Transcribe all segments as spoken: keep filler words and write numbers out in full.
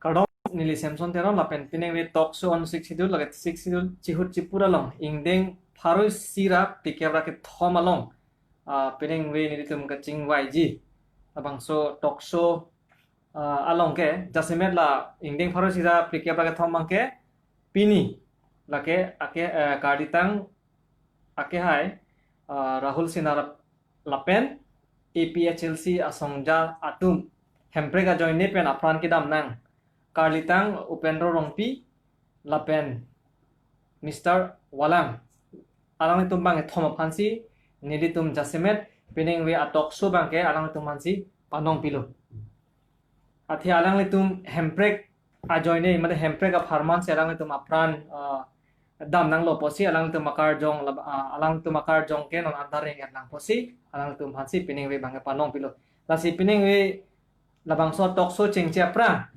Kardom, neli Samson Teron lapen piningve Talk Show on Sixth Schedule, lake Sixth Schedule chihut chipur along ingdeng pharo isi ra phlikep ra kethom along, ah, piningve nelitum kachingvaiji labangso Talk Show, ah, along ke jasemet la ingdeng pharo isi ra phlikep ra kethom abang ke pini lake ake, eh, karlitang akehai, ah, Rahul Sinha lapen A P H L C asongja atum hemprek ajoine pen apran kedam nang karlitang Upendra Rongpi lapen Mister Walang, alanglitum bang kethom aphansi nelitum jasemet piningve a-Talk Show abang ke alanglitum aphansi panong pilo. Athe alanglitum hemprek ajoine, mane hemprek apharman si alanglitum apran, ah, dam nanglo pusi alanglitum akarjong lab-, ah, alanglitum akarjong ke non antar ring nang pusi alanglitum aphansi piningve abang ke panong pilo. Lasi piningve labangso Talk Show chengche aphrang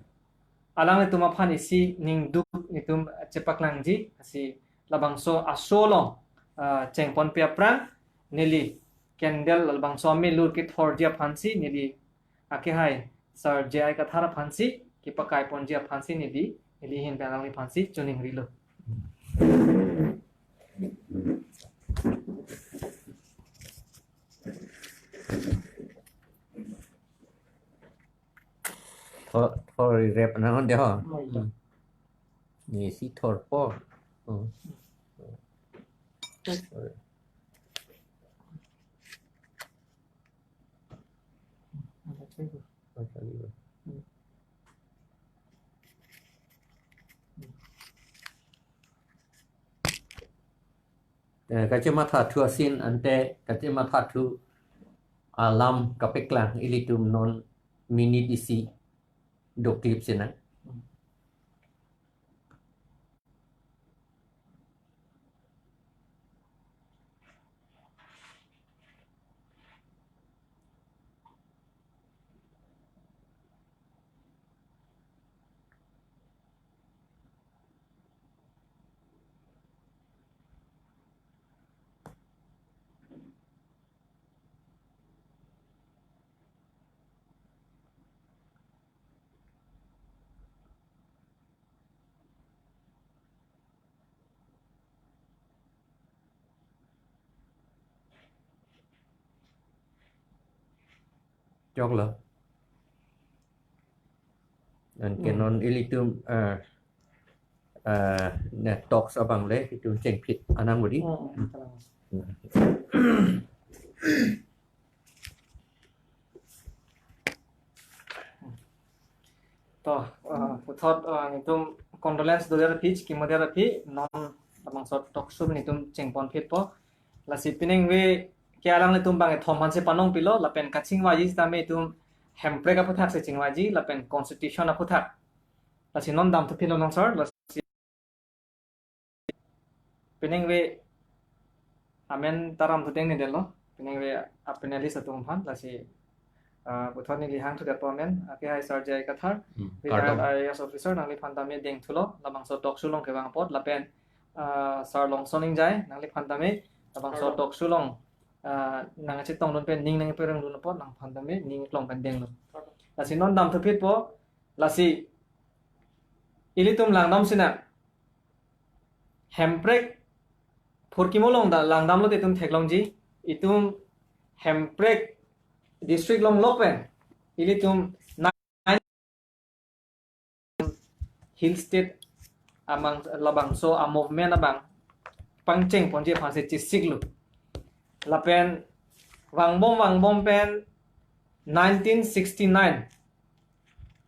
alanglitum aphan isi ningduk nelitum chepaklangji, lasi labangso a-show along, ah, chengponpe aphrang neli candle labangso amelur kethorji aphansi neli akehai Sir J I Kathar aphansi kepakaiponji aphansi neli, neli ahin pen alangli aphansi choningrilo. Thor, thor rep na hon de ho. Hmm. Ni si thorpo. Hmm. Eh, kachemathathu asin ante kachemathathu alam kapeklang ilitum non minute isi doklip sinang. Choklo. Anke Hmm. non ilitum, eh, eh, ne Talk Show abang le itum chengphit anang budi. Hmm, hmm, kalang. Hmm. To, eh, puthot, eh, nelitum condolence dodet aphi, chikimodet aphi, non labangso Talk Show nelitum chengponphitpo. Lasi piningve ke alanglitum bang kethom aphansi panong pilo, lapen kachingvaiji sitame itum hemprek aphuthak si chingvaiji, lapen constitution aphuthak. Lasi non damthuphitlo nang sir, lasi piningve amen ta ramthu tengnedetlo, piningve a-panelist atum aphan, lasi, ah, puthot neli hangthudetpo amen, akehai Sir J I Kathar, Hmm, retired kardom. I A S officer, nangliphan tame dengthulo, labangso Talk Show along kevang apot, lapen, ah, Sir Longson Ingjai, nangliphan tame, labangso Kardom. Talk Show along, ah, nangchetongdun pen, ning nangperengdun apot, nangphan tame, ning klong pen denglo. Kardom. Lasi non damthuphitpo, lasi ilitum langdam sinang. Hemprek phurkimo along da langdamlote itum theklongji, itum hemprek district along lok pen ilitum nine hill state amang labangso a-movement abang pangchengponji aphansi chesiklo. Lapen vangbom vangbom pen nineteen sixty-nine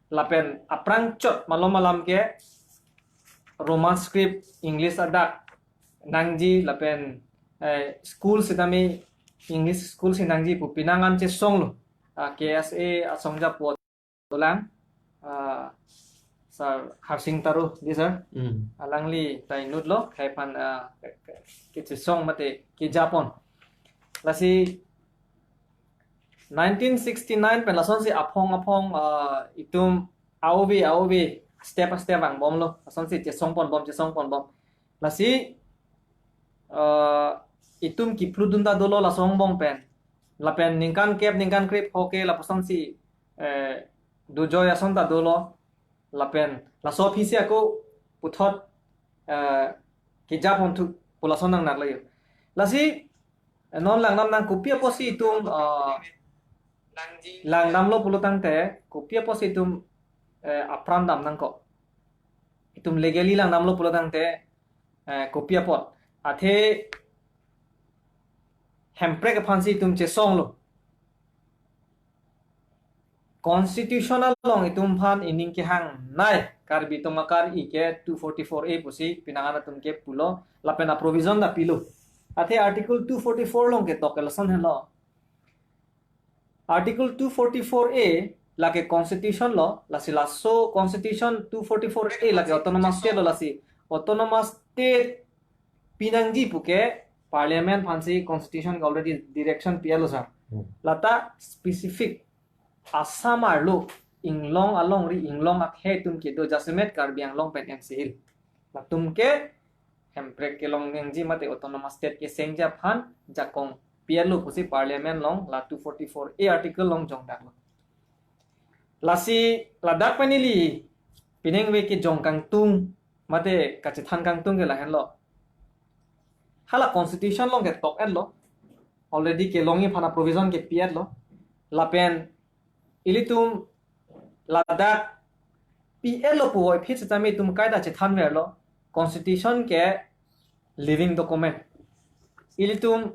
lapen aphrang chot malom alam ke Roman script English adak nangji lapen, eh, school sitame English school si nangji pu pinang an chesonglo. Ah, K S A asongja pu dolang, ah, Sir Harsing Taro, di sir. Hmm. Alangli ta inutlo, khei aphan, ah, ke, ke, kechesong mate kejapon. Lasi nineteen sixty-nine pen lasonsi aphong aphong, ah, itum aove aove step step vangbomlo. Lasonsi chesongponbom, chesongponbom. Lasi, ah, itum kipludun ta dolo laso angbong pen. Lapen ningkan kep, ningkan krepho ke lapusonsi, eh, dojoi ason ta dolo. Lapen laso aphi si ako puthot, eh, kejapon thu pu lason nang naklo yo. Lasi, eh, non langnam nang kopi apotsi itum, eh, langdamlo pulo tangte, kopi apotsi itum, eh, apran dam nangkok. Itum legally langdamlo pulo tangte, eh, kopi apot. Athe hemprek aphansi itum chesonglo. Constitution along itum aphan ining kehangnei, Karbi atum akar-i ke two forty-four A pusi penang an atum ke pulo, lapen a provision ta pilo. Athe Article two forty-four along ketok ke lason helo. Article two forty-four A lake constitution lo, lasi laso constitution two forty-four A lake autonomous state lo, lasi autonomous state pinangji puke parliament aphansi constitution ke already direction pi-etlo sir. Hmm. Lata specific Assam arlo inglong alongri inglong akhei atum kedo jasemet Karbi Anglong pen N C Hills. Latum ke hemprek kelong nangji mate autonomous state kesengji aphan jakong pi-etlo pusi parliament along la two forty-four A article along jongdaklo. Lasi ladak pen ili penang ve kejong kangtung mate kachethan kangtung ke lahenlo. Hala constitution along ketok-etlo. Already kelongji aphan a provision kepi-etlo. Lapen ilitum ladak pi-etlo puvoiphit setame itum kaita chethanverlo. Constitution ke living document. Ilitum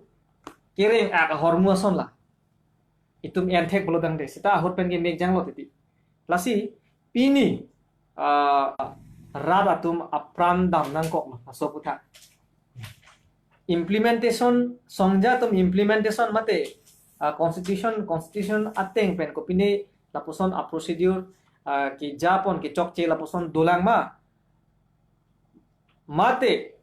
kereng-ak ahormu ason la. Itum enthek pulo tangte seta ahut pen ke mekjanglo titi. Lasi pini, ah, rat atum apran dam nangkoklo, laso aputhak. Implementation, songja atum implementation mate, ah, constitution, constitution ateng pen kopine lapuson a procedure, ah, kejapon kechokche lapuson dolang ma. Mate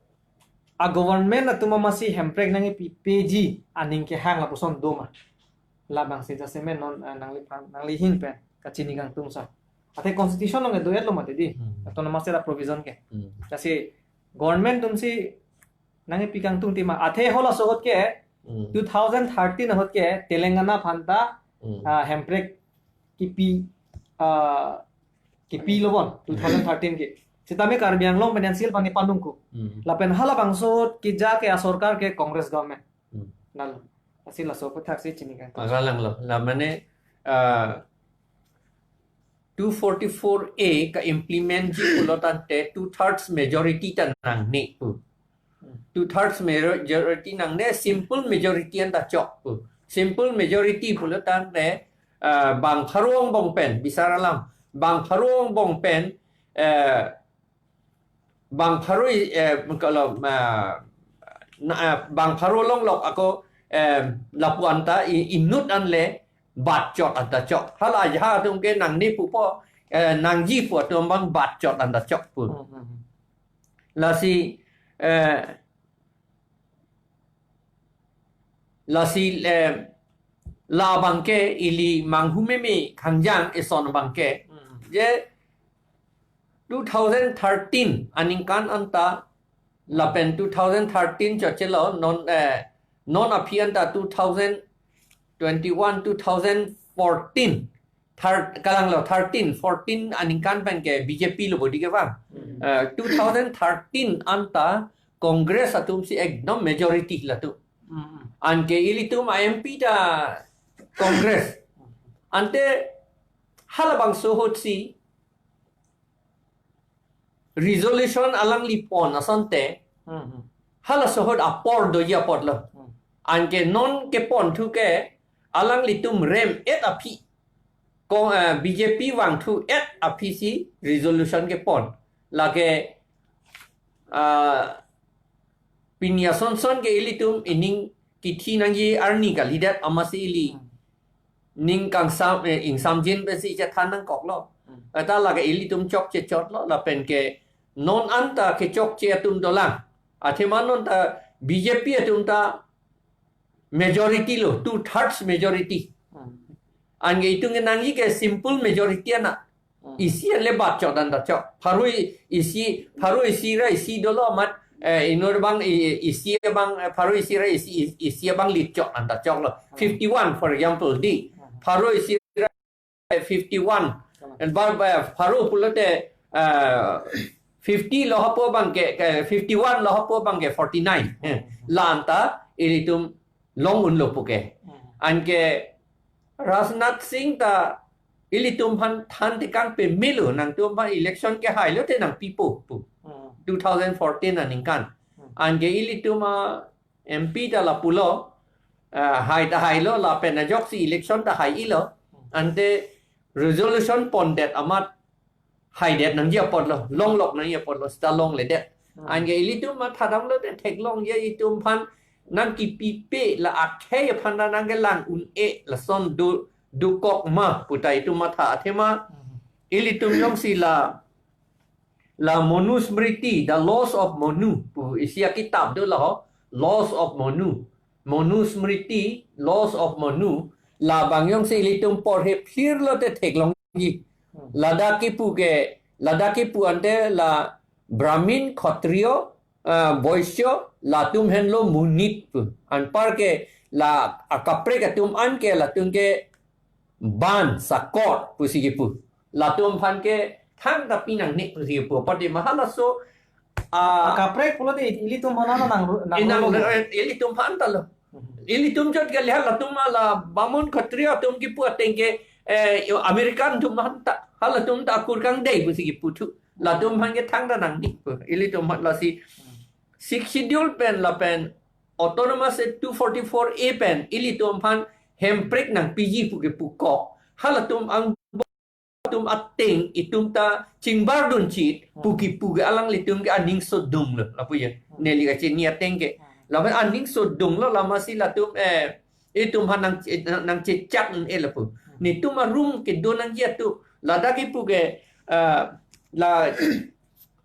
a government atum amatsi hemprek nangkepi peji aning kehang lapuson do ma. Labangsi jasemet non, ah, nangli phan, nangli ahin pen kachini kangtung sir. Athe constitution along kedo-etlo mate di. Hmm. Autonomous state a provision ke. Hmm. Lasi government atumsi nangkepi kangtung ti ma. Athe halaso ahut ke, hmm, two thousand thirteen ahut ke Telangana aphanta, hmm, ah, hemprek kipi, ah, kipilo bon two thousand thirteen ke. Setame Karbi Anglong pen N C Hills aphan kepanung ko. Hmm. Lapen halabangso ahut keja ke a sorkar ke Congress government. Hmm. Lalo. Lasi laso aputhak si chini kan. Magalanglo. La mane, ah, two forty-four A ka-implement ji pulo tangte two thirds majority ta nangne pu. Hmm. Two thirds majority nangne, simple majority anta chok pu. Simple majority pulo tangte, ah, bang pharo angbong pen, bisar alam, bang pharo angbong pen, eh, bang pharo, eh, kalau, ah, na, ah, bang pharo longlok ako, eh, lapu anta i-, inut anle bat chot anta chok. Hala ajahak atum ke nangne pupo, eh, nangji pu atum abang bat chot anta chok pu. Hmm, hmm, hmm. Lasi, eh, lasi, eh, labang ke ili manghu meme khangjang eson abang ke. Hmm. Je two thousand thirteen aningkan anta lapen two thousand thirteen chokchelo non, eh, non aphi anta two thousand twenty-one, two thousand fourteen, thir-, kalanglo thirteen, fourteen aningkan pen ke B J P lo bodi ke bang. Hmm. Eh, two thousand thirteen anta Congress atumsi ekdom majority latum. Hmm. Anke ilitum a M P ta Congress. Ante halabangso ahut si resolution alangli pon asonte, hmm, hmm, halaso ahut apor doji apotlo. Hmm. Anke non kepon thu ke alanglitum rem-et aphi, ko, eh, B J P vangthu-et aphi si resolution kepon. Lake, ah, pini asonson ke ilitum ining kithi nangji arni kalidet amatsi ili. Hmm. Ning kangsam, eh, ingsamjin pensi chethan nangkoklo. Hmm. Eta lake ilitum chokche chotlo, lapen ke non anta kechokche atum dolang. Athema non ta B J P atum ta majority lo, two thirds majority. Hmm. Anke itum kenangji ke simple majority ana. Hmm. Isi anle bat chot anta chok. Pharo i-, isi, pharo isi ra isi dolo amat, eh, inut abang i-, isi abang, eh, pharo isi ra isi, i-, isi abang lit chot anta choklo. Hmm. Fifty-one, for example, di. Hmm. Pharo isi ra, eh, fifty-one. And ba, ba, pharo pulote, uh, fifty lo hapu abangke, ke fifty-one lo hapu abangke forty-nine. Eh, la anta ilitum long unlo puke. Anke Rajnath Singh ta ilitum aphan than tekang pemelo, nangtum aphan election kehai lote nangpipo pu. Two thousand fourteen aningkan. Anke ilitum a M P ta lapulo, ah, hai ta hailo, lapen ajoksi election ta hai-ilo. Ante resolution pondet amat haidet nangji apotlo, longlok nangji apotlo, seta longledet. Anke ilitum mathadamlote theklongji itum aphan nangkipipe la akhei aphan ta nangkelang un-e lason do, dokok ma puta itum matha athema. Ilitum jongsi la, la Manusmriti, The Laws of Manu pu isi akitap do la ho, Laws of Manu, Manusmriti, Laws of Manu, labang jongsi ilitum porhe phirlote theklongji. Ladak kipu ke, ladak kipu ante la Brahmin, Khatrio, ah, Vaishya, latum henlo Munit pu. Anparke la akaprek atum anke latum ke ban, sakot pusi kipu. Latum aphan ke thangta pinangne pusi kipu. Pati ma halaso, ah, akaprek pulote ilitum aphan nang, nang, inang, eh, ilitum aphan ta lo. Ilitum jot kali halatum ala Bamun Khatrio atum kipu ateng ke, eh, American atum aphan ta, halatum ta akur kangdei pusi kipu thu. Latum aphan ke thangta nangne pu. Ilitum aphan lasi Sixth Schedule pen lapen Autonomous Act two forty-four A pen ilitum aphan hemprek nangpiji pu kepukok. Halatum ang atum ateng itum ta chingbardun chit pu kipu ke alanglitum ke aning sodunglo lapu ya. Neli kachini ateng ke. Lapen aning sodunglo, lamasi latum, eh, itum aphan nang, nang, nangchechak un-e lapu. Netum arum kedo nangji atum. Ladak kipu ke, eh, la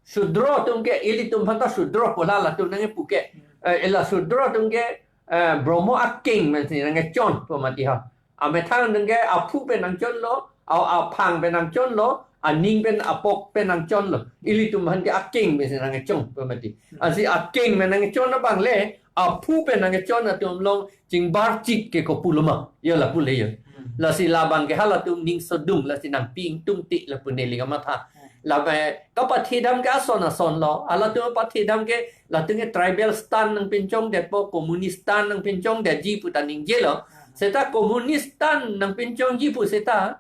Sudro atum ke, ilitum aphan ta Sudro pu la latum nangkipu ke. Eh, la Sudro atum ke, eh, Bromo akeng pensi nangkechon pu mati ha. Amethang atum ke aphu pen nangchonlo, a, aphang pen nangchonlo, aning pen apok pen nangchonlo. Ilitum aphan ke akeng pensi nangkechon pu mati. Ansi akeng pen nangkechon abang le, aphu pen nangkechon atum along chingbar chit ke kopulo ma. Yo lapu le yo. Lasi labang ke halatum ning sodung, lasi nangpi ingtungte lapu neli kamatha. Lapen kapathedam ke ason ason lo. Halatum pathedam ke latum ke tribal stan nangpinchongdetpo, communist stan nangpinchongdetji pu ta ningjelo. Seta communist stan nangpinchongji pu seta.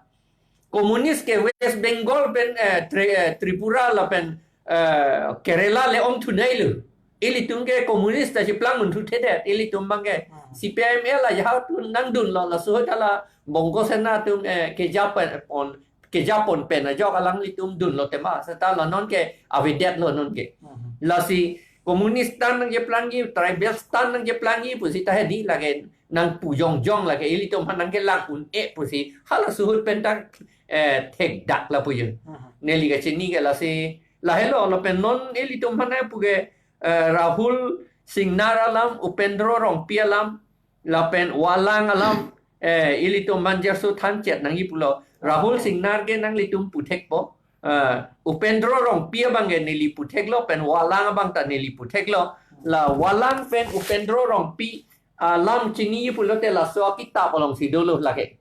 Communist ke West Bengal pen, eh, Tri-, eh, Tripura lapen, eh, Kerala le ongthuneilo. Ilitum ke communist ta cheplang un thuthedet, ilitum abang ke. C P I M L la jahau tu nangdunlo, laso ahut hala Bongo Sena atum, eh, kejapon, kejapon pen ajok alanglitum dunlo tema, seta la non ke avedetlo non ke. Lasi communist stan nangkeplangji, tribal stan nangkeplangji pu seta hedi lake nangpu jongjong lake ilitum aphan nangkelang un-e pusi halaso ahut pen ta, eh, thekdak lapu yo. Neli kachini ke lasi lahelo lapen non ilitum aphan pu ke, eh, Rahul Singnar alam, Upendra Rongpi alam, lapen Walang alam, eh, ilitum manjer su thanchet nangji pulo. Rahul Singnar ke nanglitum puthekpo. Eh, Upendra Rongpi abang ke neli putheklo, pen Walang abang ta neli putheklo. La Walang pen Upendra Rongpi alam chini pulote laso akitap alongsi dolo lake.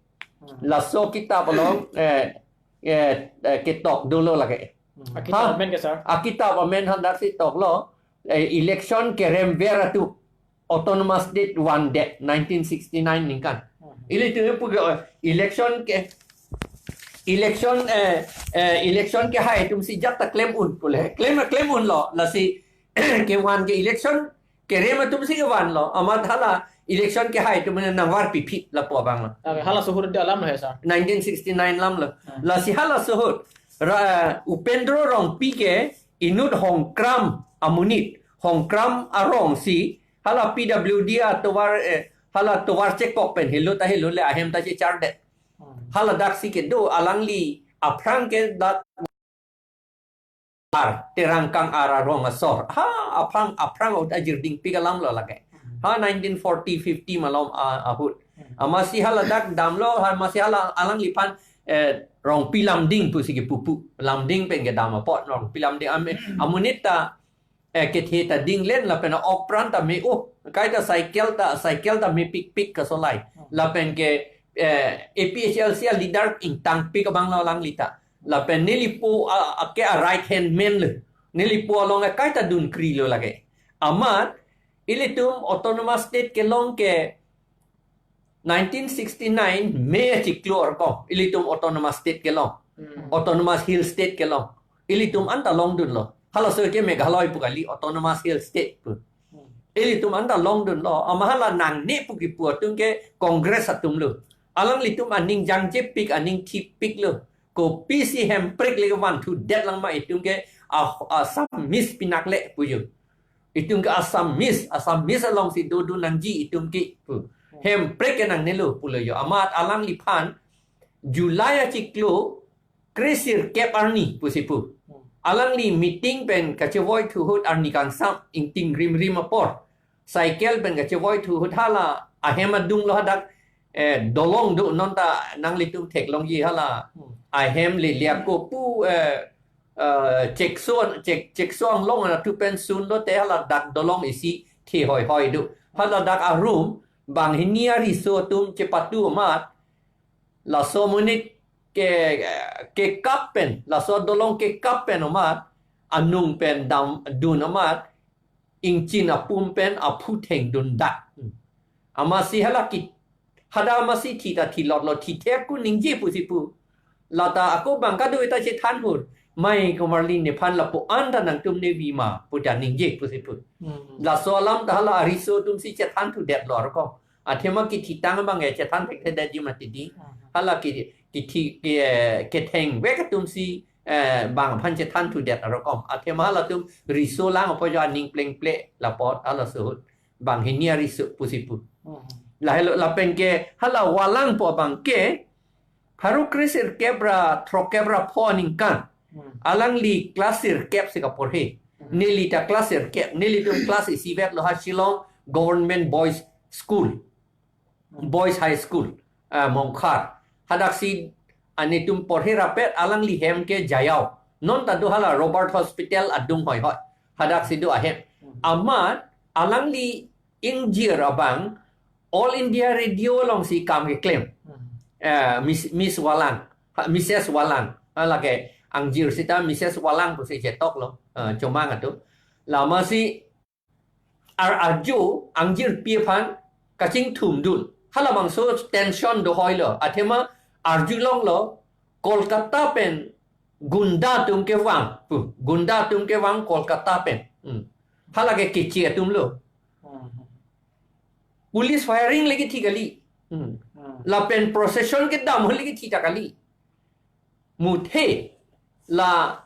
Laso akitap along, eh, eh, eh, ketok dolo lake. Akitap amen ke, sir? Akitap amen handak si toklo, eh, election kerem ver atum Autonomous State vandet nineteen sixty-nine ningkan. Ilitum pu ke, eh, election ke, election, eh, eh, election kehai atum si jat ta klem un pule. Klem, klem unlo, lasi kevan ke election kerem atum si kevanlo. Amat hala election kehai atum nangvar piphi lapu abang lo. Okay, halaso ahut alam lo he, sir? Nineteen sixty-nine alam lo. Lasi halaso ahut ra, Upendra Rongpi ke inut Hongkram amonit, Hongkram arong si hala P W D atovar, eh, hala tovar chekok pen helo ta helo le ahem ta chechardet. Hala daksi kedo alangli aphrang ke dak ar, Terangkang ar arong asor. Ha, aphrang, aphrang ahut ajirding pik alam lo lake. Ha, nineteen forty fifty malom, ah, ahut. Amatsi hala dak damlo, ha, amatsi hala alangliphan, eh, Rongpi Lamding pusi kepu pu. Lamding pen kedam apot, Rongpi Lamding. Ame, amonit ta, eh, kethe ta dinglen lapen ok pran ta me-o. Kaita cycle ta, cycle ta mepikpik kasolai. Lapen ke, eh, A P H L C aleader ingtangpik abang lo alangli ta. Lapen nelipo a, a ke a right hand man lo. Nelipo along a kaita dunkri lo lake. Amat ilitum autonomous state kelong ke nineteen sixty-nine May achiklo arko ilitum autonomous state kelong. Hmm. Autonomous Hill State kelong. Ilitum anta longdunlo. Halaso ke Meghalaya pu kali, Autonomous Hill State pu. Hmm. Ilitum anta longdunlo. Amat hala nangne pu kipu atum ke Congress atum lo. Alanglitum aning jangjepik, aning thipik lo. Kopisi Hemprek le vanthudet lang ma itum ke a, Assamese pinakle pu jo. Itum ke Assamese, Assamese alongsi dodun nangji itum ke pu. Hemprek ke nangnelo pulo jo. Amat alangliphan July achiklo kresirkep arni pusi pu. Alangli meeting pen kachevoi thu ahut arni kangsam ingting rimrim apor. Cycle pen kachevoi thu ahut hala ahem adunglo hadak, eh, dolong do non ta nanglitum theklongji hala. Hmm. Ahem le liako pu, eh, eh, chekson, chek, chekson long na tu pen sunlo te hala dak dolong isi thi hoi hoi do. Hala dak arum banghini ariso atum chepatu amat laso amonit ke, kekap pen, laso dolong kekap pen amat, anung pen damdun amat, ingchin apum pen aphu thengdun dak. Amatsi hala ki, hadak amatsi thita thilotlo, thithe ako ningje pusi pu. Lata ako bang kado ita chethan hur. Mai komarli nephan lapu-an ta nangtum nevi ma pu ta ningje pusi pu. Hmm. Laso alam ta hala ariso atumsi chethanthudetlo arko. Athema kithitang abang e chethan thekthedetji mati di. Hmm. Hala ki, kithi, ki, eh, kethengvek atumsi, eh, bang aphan chethanthudet arokom. Athema halatum riso lang apo jo aning plengple lapot halaso ahut. Banghini ariso pusi pu. Hmm. Lahelo lapen ke hala Walang pu abang ke pharo kresirkep ra throkkep ra pho aningkan. Hmm. Alangli class sirkep si kaporhe. Hmm. Neli ta class sirkep. Nelitum class isivet lo ha Shillong Government Boys School. Hmm. Boys High School, ah, Mongkhar. Hadaksi anitum porhe rapet alangli hem ke Jayao. Non ta do hala Robert Hospital adung hoi hoi. Hadaksi do ahem. Hmm. Amat alangli ingjir abang All India Radio alongsi kam keklem. Hmm. Eh, Miss, Miss Walang, ha, Missus Walang. Ha, lake angjir sita Missus Walang pusi chetoklo. Eh, chomang atum. Lama si ar arju angjirpi aphan kachingthumdun. Halabangso tension do hoilo. Athema arjulonglo Kolkata pen gunda atum kevang. Pu, gunda atum kevang Kolkata pen. Hmm. Halake keche atum lo. Hmm. Police firing le kethi kali. Hmm. Hmm. Lapen procession kedam le kethi ta kali. Muthe la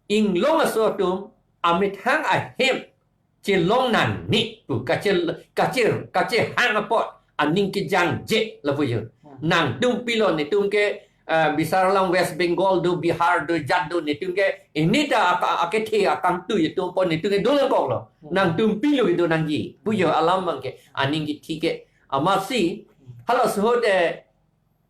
inglong aso atum amethang ahem chelong nangne pu kache, kache, kachehang apot aning kejangje lapu jo. Hmm. Nangtum pilo netum ke, eh, bisar alam West Bengal do, Bihar do, jat do netum ke ini ta aka, akethe akangtui atum apot netum ke dolang koklo. Hmm. Nangtum pilo kedo nangji. Pu jo alam abang ke aning kethi ke. Amatsi halaso ahut, eh,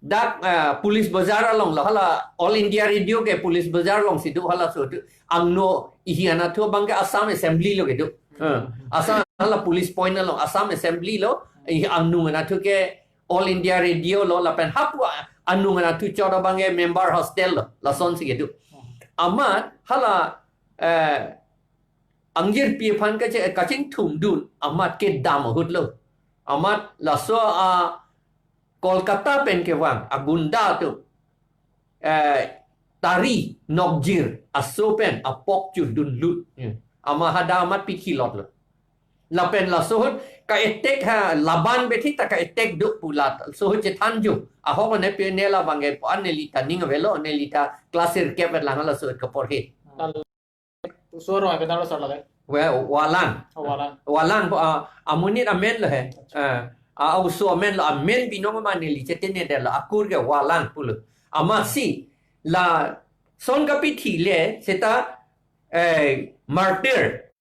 dak, ah, Police Bazar alonglo hala All India Radio ke Police Bazar alongsi do halaso ahut. Angno ihi anatthu abang ke Assam Assembly lo kedo. Eh, Assam hala Police Point along Assam Assembly lo, ihi angnung anatthu ke All India Radio lo lapen hapu anung anatthu chot abang ke member hostel lo lasonsi kedo. Amat hala, eh, angjirpi aphan kache, kachingthumdun amat kedam ahut lo. Amat laso a Kolkata pen kevang agunda atum, eh, tari nokjir aso pen apok chudunlut. Hmm. Amat hadak amat pithi lotlo. Lapen laso ahut ka-attack ha laban bethi ta ka-attack do pu laso ahut chethanju. Ahok ne pe ne labang ke pu an neli ta ning avelo, neli ta class sirkep lang laso ahut kaporhe. Laso arong ape nalo sar lake? We, Walang. Oh, Walang. Walang, ah, amonit amen lo he. Acha. Ah, ah, oso amen lo, amen binong ma neli chetene detlo, akur ke Walang pulo. Amatsi lason kapithi le seta, eh, martyr.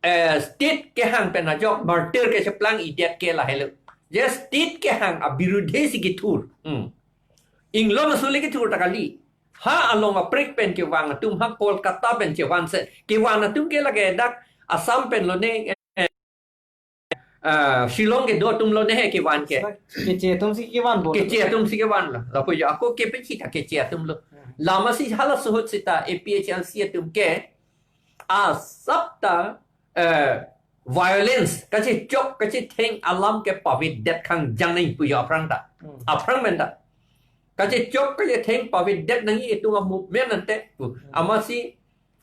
Eh, state kehang pen ajok martyr kecheplang idet ke lahelo. Je state kehang abirudhe si kethur. Hmm. Inglong aso le kethur ta kali. Ha along aprek pen kevang atum ha Kolkata pen chevan se. Kevang atum ke lake dak Assam pen lo ne, eh, ah, Shillong kedo atum lo ne he kevan ke. Keche atum si kevan bo. Keche atum si kevan lo. Lapu jo ako ke pechi ta keche atum lo. Lama si halaso ahut seta A P H L C atum ke asap ta, eh, violence, kachechok kachetheng alam ke pavidet khangjang nangji pu jo aphrang ta. Aphrang pen ta. Kachechok kachetheng pavidet nangji itum a-movement ante pu. Amatsi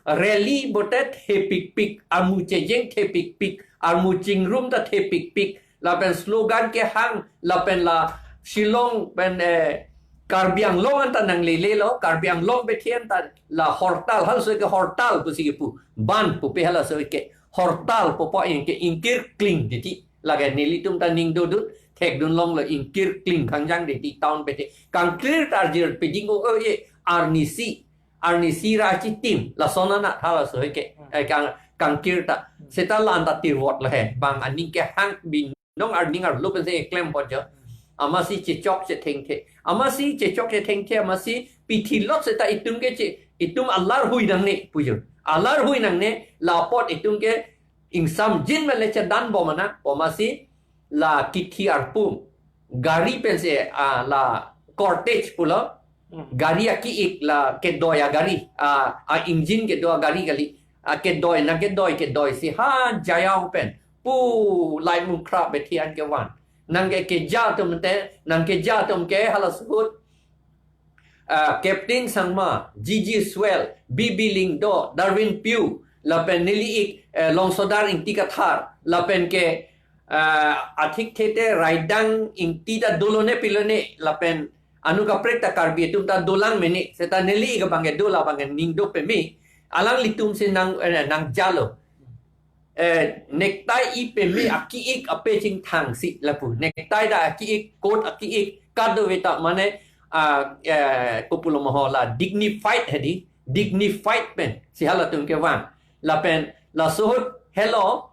rally bote thepikpik, armu chejeng thepikpik, armu chingrum ta thepikpik, lapen slogan kehang, lapen la Shillong pen, eh, Karbi Anglong anta nanglele lo, Karbi Anglong bethe anta la hortal, halaso ke hortal pusi kepu, bandh pupe halaso ke hortal pupo, ingke ingkir kling titi. Lake nelitum ta ning dodun, thekdun longlo, ingkir kling khangjang titi town bethe. Kangklir ta arjir peding o, o ye, arnisi, arnisi ra achitim, lason anat halaso ke, eh, kang, kangkir ta. Seta la anta tirvot lo he, bang aning kehang binong arning arlo pensi keklem po jo. Amatsi chechok chethengthe. Amatsi chechok chethengthe, amatsi pithilot seta itum ke che, itum alar hui nangne pu jo. Alar hui nangne, la apot itum ke ingsamjin mele chedan bom ana, amatsi la kithi arpum. Gari pensi, ah, la cortege pulo. Gari aki-ik la kedoi agari, ah, a-engine kedo agari kali. Ah, kedoi, nangkedoi, kedoi si ha Jayao pen pu Laimun Kra bethe an kevan. Nangke keja atum te, nangkeja atum ke halaso ahut, ah, Captain Sangma, G G Swell, B B Lyngdoh, Darwin Piew, lapen neli ik, eh, Longsodar Ingti Kathar, lapen ke, ah, athikthe te Raidang Ingti ta dolo ne pilo ne, lapen anut kaprek ta Karbi atum ta dolang mene, seta neli ik abang ke dola abang ke ning do peme, alanglitum si nang, eh, nangja lo. Eh, necktie i peme aki-ik ape chingthang si lapu. Necktie ta aki-ik, coat aki-ik, kadokave ta mane, ah, eh, kopulo ma ho la dignified hedi, dignified pen si halatum kevan. Lapen laso ahut helo,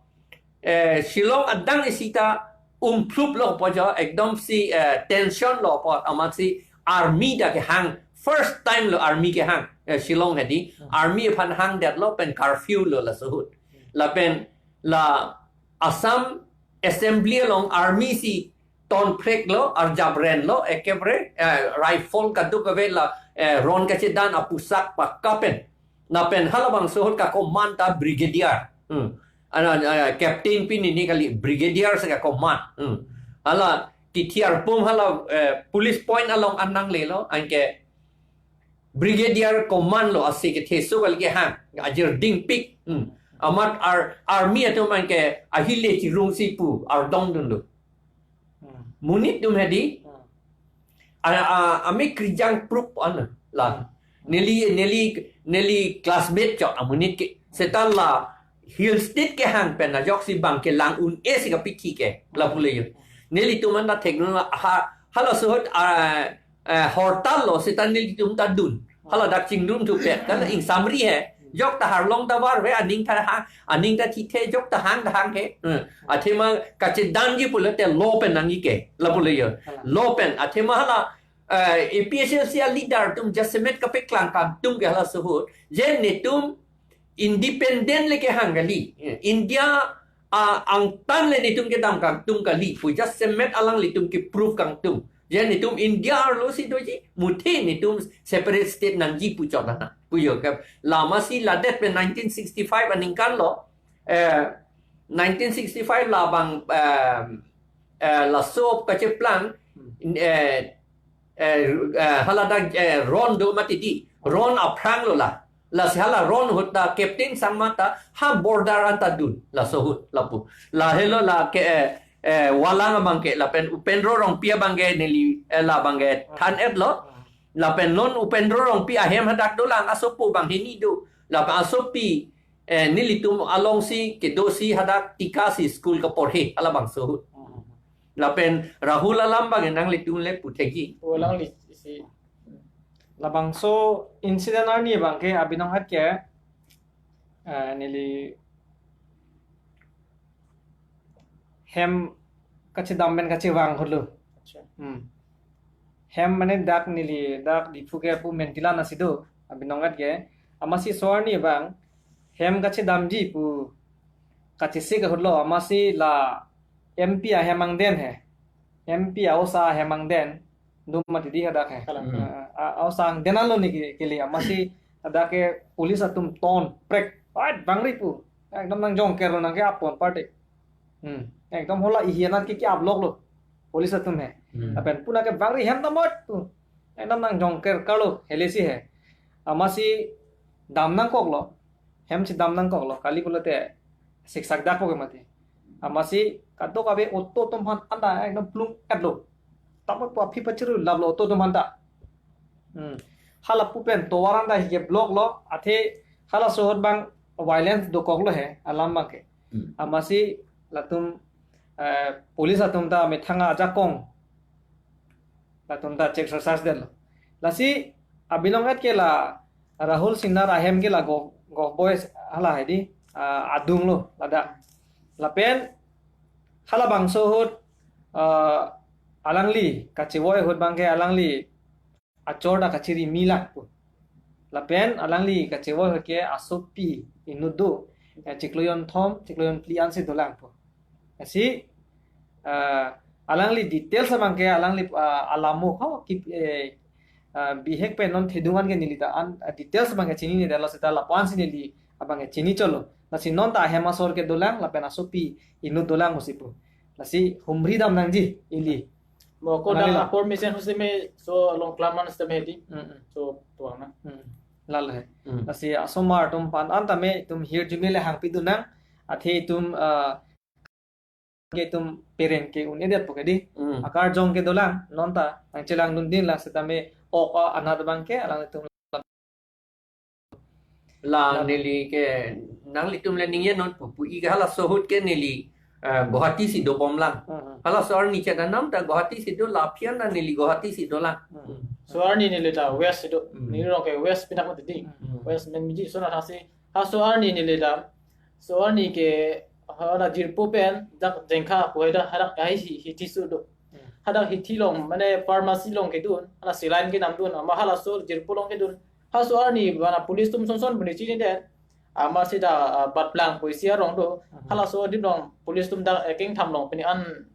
eh, Shillong adang isi ta umphlup lo po jo, ekdom si, eh, tension lo po, amatsi army ta kehang, first time lo army kehang, eh, Shillong hedi, army aphan hangdetlo pen curfew lo laso ahut. Lapen la Assam Assembly along army si tonpreklo, arjaprenlo, ekebare, eh, rifle kadokave la, eh, ron kachedan apusak pakka pen. Lapen halabangso ahut ka command ta brigadier. Hmm. Ana, ah, captain pini ni kali, brigadier si ka command. Hmm. Hala kithi arpum hala, eh, police point along an nanglelo, anke brigadier command lo, ase kethe so kali kehang, ajir dingpik. Hmm. Amat ar, army atum anke ahile chirung si pu ardong dunlo. Hmm. Monit atum hedi. Hmm. A, a, ame krijang prup an la. Neli, neli, neli classmate chok amonit ke. Seta la Hill State kehang pen ajok si bang kelang un-e si kapithi ke, lapu le jo. Nelitum an ta thekdun la ha, halaso ahut, ah, eh, hortal lo seta nelitum ta dun. Hala dak chingrum thupet, kan ingsamri he. Jok ta harlong ta varve, aning ta ha, aning ta thithe, jok ta hang ta hang he. Hmm. Athema kachedamji pulote law pen nangji ke, lapu le jo. Law pen, athema hala, eh, A P H L C a leader atum jasemet kapeklang kangtung ke halaso ahut. Je netum independent le kehang kali. India, ah, angtan le netum kedam kangtung kali pu jasemet alanglitum ke-prove kangtung. Je netum India arlo si doji, muthe netum separate state nangji pu chot ana. Pu jo ke, lama si ladet pen nineteen sixty-five aningkan lo, eh, nineteen sixty-five labang, eh, eh, laso kacheplang, eh, eh, eh, hala dak, eh, ron do mati di, ron aphrang lo la. Lasi hala ron ahut ta Captain Sangma ta ha border an ta dun, laso ahut lapu. La helo la ke, eh, eh, Walang abang ke, lapen Upendro Rongpi abang ke neli, eh, labang ke than-et lo. Lapen non Upendro Rongpi ahem hadak dolang, asopo bang hini do. Lapen asopi, eh, nelitum along si kedo si hadak Tika si school kaporhe, halabangso ahut. Lapen Rahul alam bang nanglitum le puthekji. O, alangli si. Labangso incident arni abang ke abinong hat ke, eh, neli hem kachedam pen kachevang ahut lo. Acha. Hmm. Hem mane dak neli dak Diphu ke pu Mentilan asi do, abinong hat ke. Amatsi laso arni abang hem kachedamji pu kachesik ahut lo, amatsi la M P ahem angden he. M P a-osa ahem angden. Dum mati di hadak he. Kalang. Hmm. Ah, a-, a-osa angden alo ni ke, kele amatsi hadak ke police atum ton prek. Ai, bangri pu. Ekdom nangjongker lo nang ke apon party. Hmm. Ekdom hala ihian an ke ke-up lok lo. Police atum he. Hmm. Lapen pu nang ke bangri hem damot pu. Ekdom nangjongker karlo, helesi he. Amatsi dam nangkok lo. Hem si dam nangkok lo. Kali pulote siksak dak po ke mati. Amatsi kadokave auto atum aphan anda ekdom plung-et lo. Tama pu aphi pachiru lap lo auto atum aphan ta. Hmm. Hala pu pen tovar anda hi ke-block lo. Athe halaso ahut bang violence dokok lo he alam bang ke. Hmm. Amatsi latum, eh, police atum ta methang ajakong latum ta check exercise det lo. Lasi abilong et ke la Rahul Sinnar ahem ke la Go-, Govt Boys hala hedi, ah, adung lo ladak. Lapen halabangso ahut, ah, alangli kachevoi ahut bang ke alangli achor ta kachiri mi lang pu. Lapen alangli kachevoi ahut ke asopi inut do, eh, chiklo jonthom, chiklo jonphli ansi dolang pu. Lasi, ah, alangli details abang ke alangli, ah, alamo ko ki, eh, ah, bihek pen non thedung an ke neli ta an, ah, details abang ke chinine det lo seta lapu-an si neli abang ke chini cholo. Lasi non ta ahem asor ke dolang lapen asopi inut dolang pusi pu. Lasi humri dam nangji ili. Mo ko Nangli dang la. Apor mesen huseme so along klaman sitame di. Mm, mm. So tuang na. Mm. Lalo he. Mm. Lasi asomar atum aphan an tame itum hirjume le hangpi dun nang. Athe itum, ah, ke itum parent ke un-edet po ke di. Mm. Akarjong ke dolang non ta nangchelangdun ding lang sitame ok, ah, anat abang ke alanglitum La Lalo. Neli ke nanglitum le ningje non pu, pu ik halaso ahut ke neli, eh, Guwahati si dobom lang. Hmm, hmm. Halaso arni chedam ta Guwahati si do, la aphi an ta neli Guwahati si dolang. Hmm. So arni neli ta West si do. Hmm. Neli rong ke West pinak mati di. Hmm. West men miji so na thasi. Halaso arni neli ta. So arni ke hala jirpo pen dak jengkha pu hai da hadak kahai si hithi su do. Hmm. Hadak hithi along mane pharmacy along kedun, hala saline kenamdun, ama halaso jirpo along kedun. Halaso arni bana police atum sonson buni chini det. Amatsi ta, ah, bat plang pusi arong do. Mhm. Halaso adim along police atum dak, eh, kengtham along pini an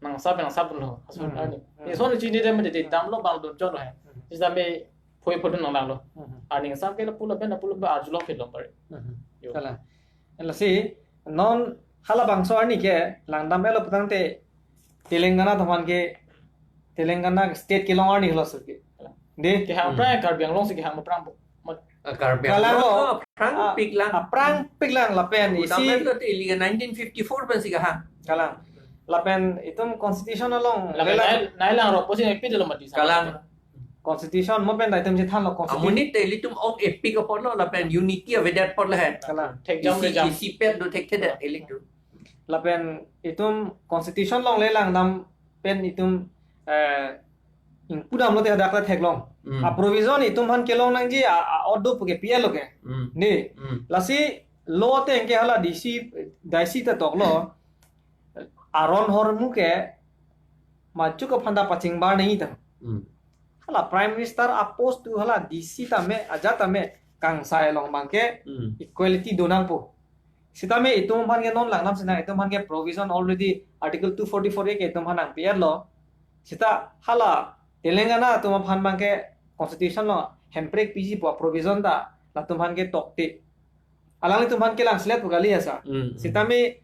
nangsap nangsap lo. Halaso Mhm. arni. Mhm. Ni son chini det mede dam lo bang dun chot lo he. Mhm. Sitame phoi phodun nang lang lo. Mhm. Arni nangsap ke lapu lapen lapu lapen arjulok phit long pare. Mhm. Yo. Kalang. Lasi non halabangso arni ke langdam-et lo putangte Telangana atum aphan ke, Telangana state kelong arni halaso ke. Kalang. De. Kehang Hmm. aphrang Karbi Anglong si kehang aphrang po. Mat- Ah, Karbi Kalang Anglong lo. Aphrang Ah, pik lang. Aphrang pik lang lapen isi Udamet lo te ili nineteen fifty-four pen si kehang. Kalang. Lapen itum constitution along Lapen lelang. nai, nai lang rok pusi nai pit lo mati sama. Kalang. Constitution mo pen ta itum chethan lo constitution. Amonit te ilitum ok epik apor lo lapen unity avedet apor lo he. Kalang. Thek jam Isi, re jam. Isi pet do thekthedet ilitum. Lapen itum constitution along le langdam pen itum, eh, ingpu dam lote hadak ta theklong. Hmm. A provision itum aphan kelong nangji a, a order pu ke P L lo ke. Hmm. Ne. Hmm. Lasi law ateng ke hala D C, D I C ta tok lo. Aron ahormu ke machuk aphan ta pachingbar nangji ta. Hmm. Hala Prime Minister a post tu hala D C tame, ajat tame, kangsai along abang ke Hmm. equality do nangpo. Sitame itum aphan ke non langdam sinang, itum aphan ke provision already Article two forty-four A ke itum aphan nangpi-et lo. Sita hala Telangana atum aphan abang ke constitution along hemprek piji pu provision ta latum aphan ke tokte. Alanglitum aphan kelang selet pu kali asa. Hmm. Sitame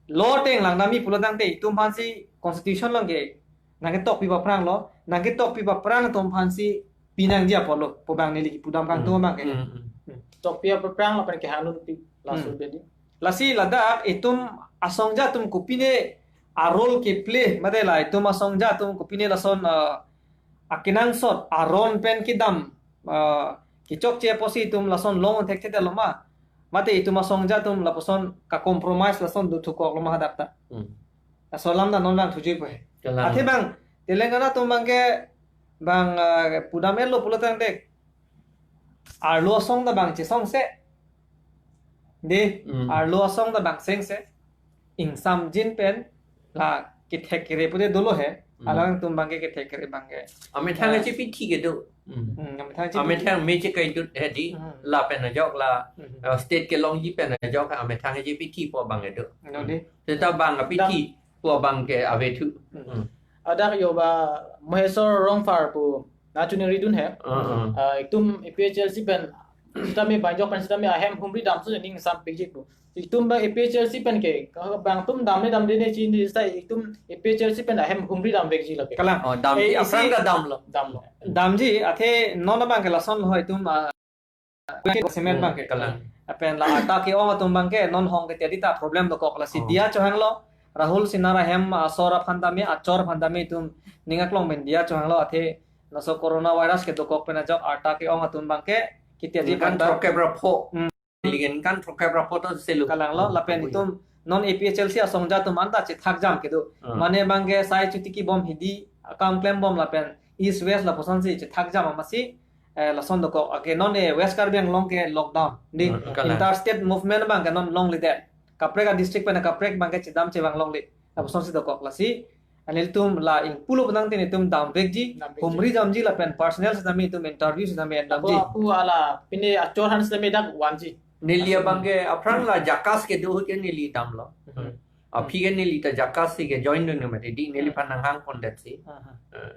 law ateng langdamji pulo tangte itum aphan si constitution along ke nangketok pi aphrang lo, nangketok pi aphrang atum aphan si pinangji apor lo, pu abang neli kipu dam kangtung Hmm. abang ke. Hmm, hmm. Hmm. Tokpi aphrang lapen kehang dun pi laso Hmm. bedi. Lasi ladak itum asongja atum kopine a role keplay, mate la itum asongja atum kopine lason, eh, akenangsot aron pen kedam, eh, kechokche apotsi itum lason long thekthedet lo ma. Mate itum asongja atum lapuson ka-compromise lason do thukok lo ma hadak ta. Hmm. Laso alam ta non lang thujuipo he. Kalang. Athe bang, Telangana atum abang ke bang, eh, pudam-et lo pulo tangte arlo asong ta bang chesongse. De, Hmm. arlo asong ta bang sengse. Ingsamjin pen la kethek kere pute dolo he. Hmm. Alangtum abang ke kethek kere abang ke. Amethang Eh. achi pithi kedo. Hmm. Hmm, amethang chini. Amethang me chekai dut hedi, hmm, lapen ajok la, hmm, eh, state kelongji pen ajok amethang chepithi pu abang kedo. Nodi. Seta bang apithi pu abang ke avethu. Hmm. Hmm. Hadak yo ba Maheswar Rongphar pu nangchini ridun he. Uh, uh. Ah, itum A P H L C pen sitame banjok pen sitame ahem humri damso ning sam piji pu. Itum ba A P H L C pen ke, ka bang itum damne damde ne chini sa itum A P H L C pen ahem humri damvekji lake. Kalang. Oh, dam, eh, isi aphrang ta damlo. Damlo. Damji, athe non abang ke lason ho itum, ah, cement, hmm, abang ke. Kalang. Lapen la arta ke-ong atum abang ke, non hong ke tadi ta problem dokok lasi, oh, diya chohanglo, Rahul Sinha ahem asor aphan tame, achor aphan tame itum ning aklong pen diya chohanglo, athe laso coronavirus kedokok pen ajok arta ke-ong atum abang ke, kiti aji ningkan panda. Throkkep ra pho. Hmm. Neli ningkan throkkep ra pho to selo. Kalanglo, lapen, oh, ya, itum non A P H L C asongja atum anta chethakjam kedo. Hmm. Mane abang ke sai chuti kibom hedi akam klembom lapen East West lapuson si chethakjam amatsi, eh, lason dokok. Ake non, eh, West Karbi Anglong ke lockdown. Di, hmm, kalang, interstate movement abang ke non longledet. Kaprek adistrict pen kaprek abang ke chedam chevang longle. Lapuson si dokok lasi. Nelitum la ingpulo penang tin itum damvekji, damvekji, humri damji lapen personal sitame itum interview sitame damji. Apo apu hala pine achor aphan sitame dak vanji. Neli abang ke aphrang la JACAS kedo ke neli damlo. Hmm. Aphi ke neli ta JACAS si ke join dun mati di neliphan nanghang pondet si. Aha. Eh.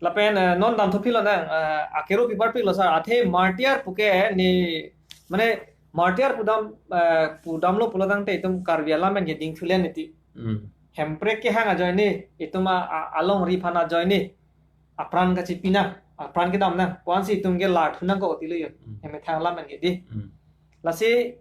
Lapen, eh, non damthu philo nang, eh, akero pibar pilo sir, athe martyr pu ke ne, mane martyr pu dam, eh, pu damlo pulo tangte itum Karbi alam pen ke dingthulen iti. Hmm. Hemprek kehang ajoine, itum a, a, alongri aphan ajoine, apran kachipi nang, apran kedam nang, ko-ansi itum ke larthu nangkok tilo yo. Hmm. Hemethang alam pen ke di. Hmm. Lasi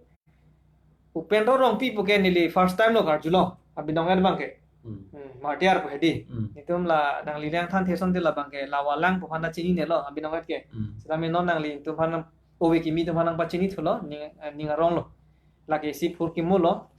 Upendra Rongpi pu ke neli first time lo karjulong, abinong et abang ke. Hmm. Hmm, martyr pu hedi. Hmm. Itum la nangli reng than theson de la abang ke, la Walang pu aphan ta chininelo, abinong et ke. Hmm. Sitame non nangli itum aphan ove kimi itum aphan nangpachinithulo, ning, eh, ning arong lo. Lake isi phurkimo lo.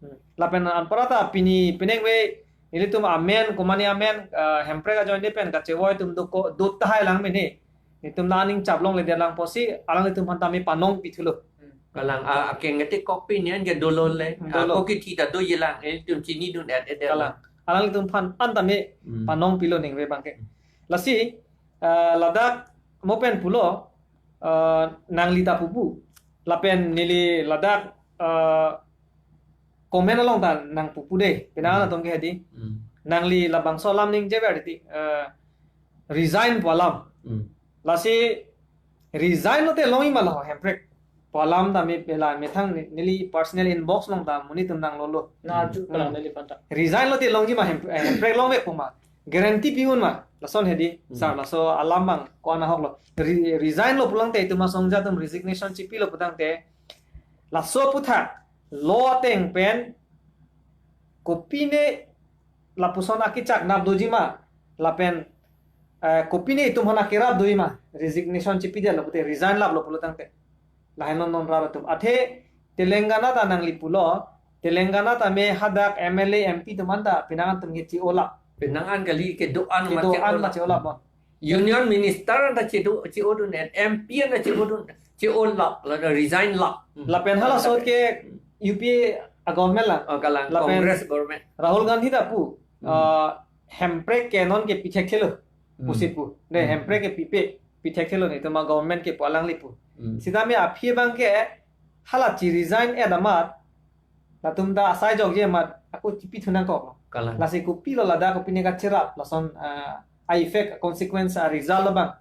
Hmm. Lapen anparta pini penengve, nelitum amen, komane amen, eh, Hemprek ajoine pen kachevoi atum do ko, do tahai lang mene. Itum la aning chaplongledet lang pusi, alanglitum aphan tame panong pithulo. Hmm. Kalang, a, akeng ete kok pini an ke dolo le. Hmm, a, dolo. Kokithi ta doji lang, eh, itum chinidun et et. Kalang. Alanglitum aphan an tame, hmm, panong pilo ningve abang ke. Lasi, eh, ladak mo pen pulo, eh, nangli ta pupu. Lapen neli ladak, eh, comment along ta nangpupu de, penang, hmm, atum ke hedi. Hmm. Nangli labangso alam ningjever di, eh, resign pu alam. Hmm. Lasi resign lote longji ma la ho Hemprek pu alam ta me pela methang ne-, neli personal inbox along ta monit atum nanglolo. Na, hmm, arju, hmm, kalang neliphan ta. Resign lote longji ma Hem-, eh, Hemprek longvek pu ma. Guarantee pi-un ma. Lason hedi, hmm, sir, laso alam abang ko-an ahok lo. Re-, resign lo pulo tangte itum asongja atum resignation chipilo pulo tangte. Laso aputhak lo ateng pen kopine lapuson akechak nap doji ma, lapen, eh, kopine itum aphan akerap doji ma, resignation chipidetlo pute resign laplo pulo tangte. Lahai non non rat atum. Athe Telangana ta nangli pulo, Telangana tame hadak M L A, M P atum anta penang atum ke che-olap. Penang an kali kedo-an ma che-olap. Kedo-an ma che-olap ma. Union Minister anta chedo, che-odun, M P anta che-odun, che-olap, la resign lap. Hmm. Lapen hala sot ke U P A a government lang. Oh, kalang, lapen Congress government. Rahul Gandhi ta pu, hmm, ah, Hemprek ke non ke pithekthelo. Hmm. Pusi pu. De, hmm, Hemprek ke pipe, pithekthelo netum a government ke pu alangli pu. Hmm. Sitame aphi abang ke hala chi-resign et amat, latum ta asai jokje amat, ako chipithu nangkok. Kalang. Lasi kopilo ladak kopine kacherap, lason, ah, a effect, consequence, a result abang.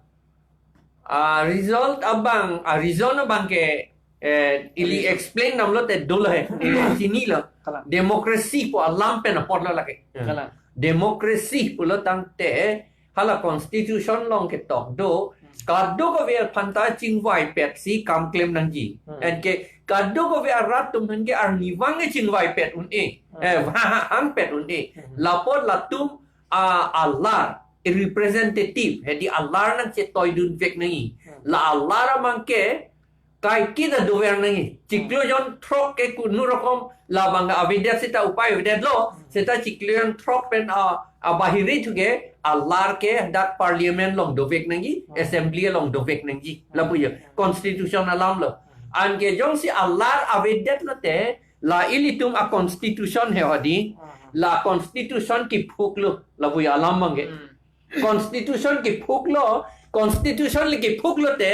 A result abang, a reason abang ke, eh, ili reason explain damlote dolo he, ili chinilo. Kalang. Democracy pu alam pen apotlo lake. Kalang. Democracy pulo tangte, hala constitution along ketok do, hmm, kadokave aphan ta chingvaipet si kam klem nangji. Hmm. Anke kadokave arat atum aphan ke arnivang ke chingvaipet un-e. Hmm. Eh, vahangpet un-e. Hmm. Lapu latum a, alar, representative, hedi alar nangchetoidunvek nangji. Hmm. La alar abang ke, kaiketa dover nangji. Chiklo, hmm, jonthrok ke kunu rokom labang avedet seta upai avedetlo, hmm, seta chiklo jonthrok pen a, abahir thu ke alar ke dak parliament along dovek nangji, hmm, assembly along dovek nangji. Hmm. Lapu yo, hmm, constitution alam lo. Hmm. Anke jongsi alar avedetlote, la ilitum a constitution he hedi, hmm, la constitution kiphuklo, lapu yo alam abang ke. Hmm. Constitution kiphuklo, Constitution le kiphuk lote,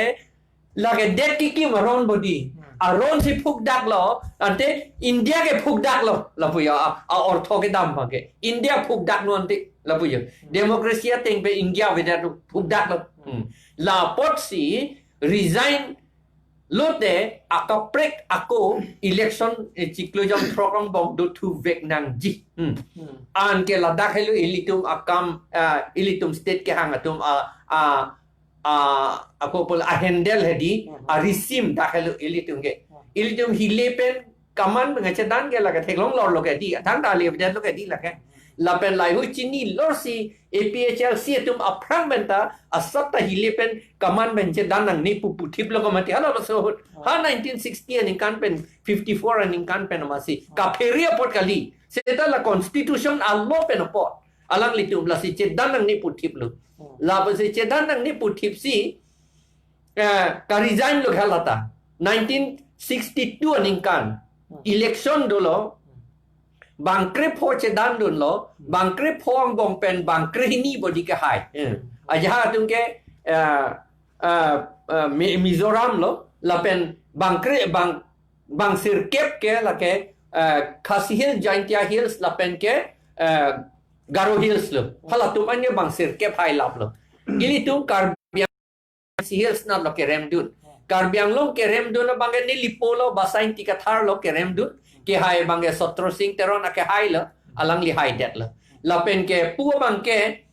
lake det kikim aron bodi. Hmm. Aron si phukdak lo, ante India ke phukdak lo, lapu ya, a, a ortho kedam abangke. India phukdak lo ante, lapu ya. Hmm. Democracy ateng pen India avedet lo, phukdak lo. Hmm. Hmm. Lapotsi resign lote akaprek ako election, eh, chiklo jon throk angbong dothuvek nangji. Hmm. Hmm. Anke ladak helo ilitum akam, ah, ilitum state kehang atum a, a, a, ako pul a handle hedi, Hmm. a risim dak helo ilitum ke. Hmm. Ilitum hile pen kaman pen chedan ke lake theklong lor lo ke di, thangta le avedet lo ke di lake. Lapen lahei chini lorsi A P H L C atum aphrang pen ta asat ta hile pen kaman pen chedan nangne pu puthip lo kemati hala lo so. Ha nineteen sixty aningkan pen, fifty-four aningkan pen masi kaphere apot kali. Seta la constitution alo pen apot alanglitum lasi chedan nangne puthip lo. Hmm. Lapusi chedan nangne puthipsi, eh, ka-resign lo halata. Nineteen sixty-two aningkan Hmm. election dolo. Bang krepho chedandunlo, bang krepho angbong pen bang krehini bodi kehai. Eh. Ajahak atum ke, eh, eh, eh, Mi-, Mizoram lo, lapen bang kre, bang, bang sirkep ke lake, eh, Khasi Hills, Jaintia Hills, lapen ke, eh, Garo Hills lo. Halatum an ke bang sirkep hailap lo. Ilitum Karbi Hills na lo keremdun. Karbi Anglong keremdun abangke neli po lo, Basain Ingti Kathar lo keremdun. Kehai abangke Sotro Sing Teron akehai lo, alangli haidet lo. Lapen ke pu abangke,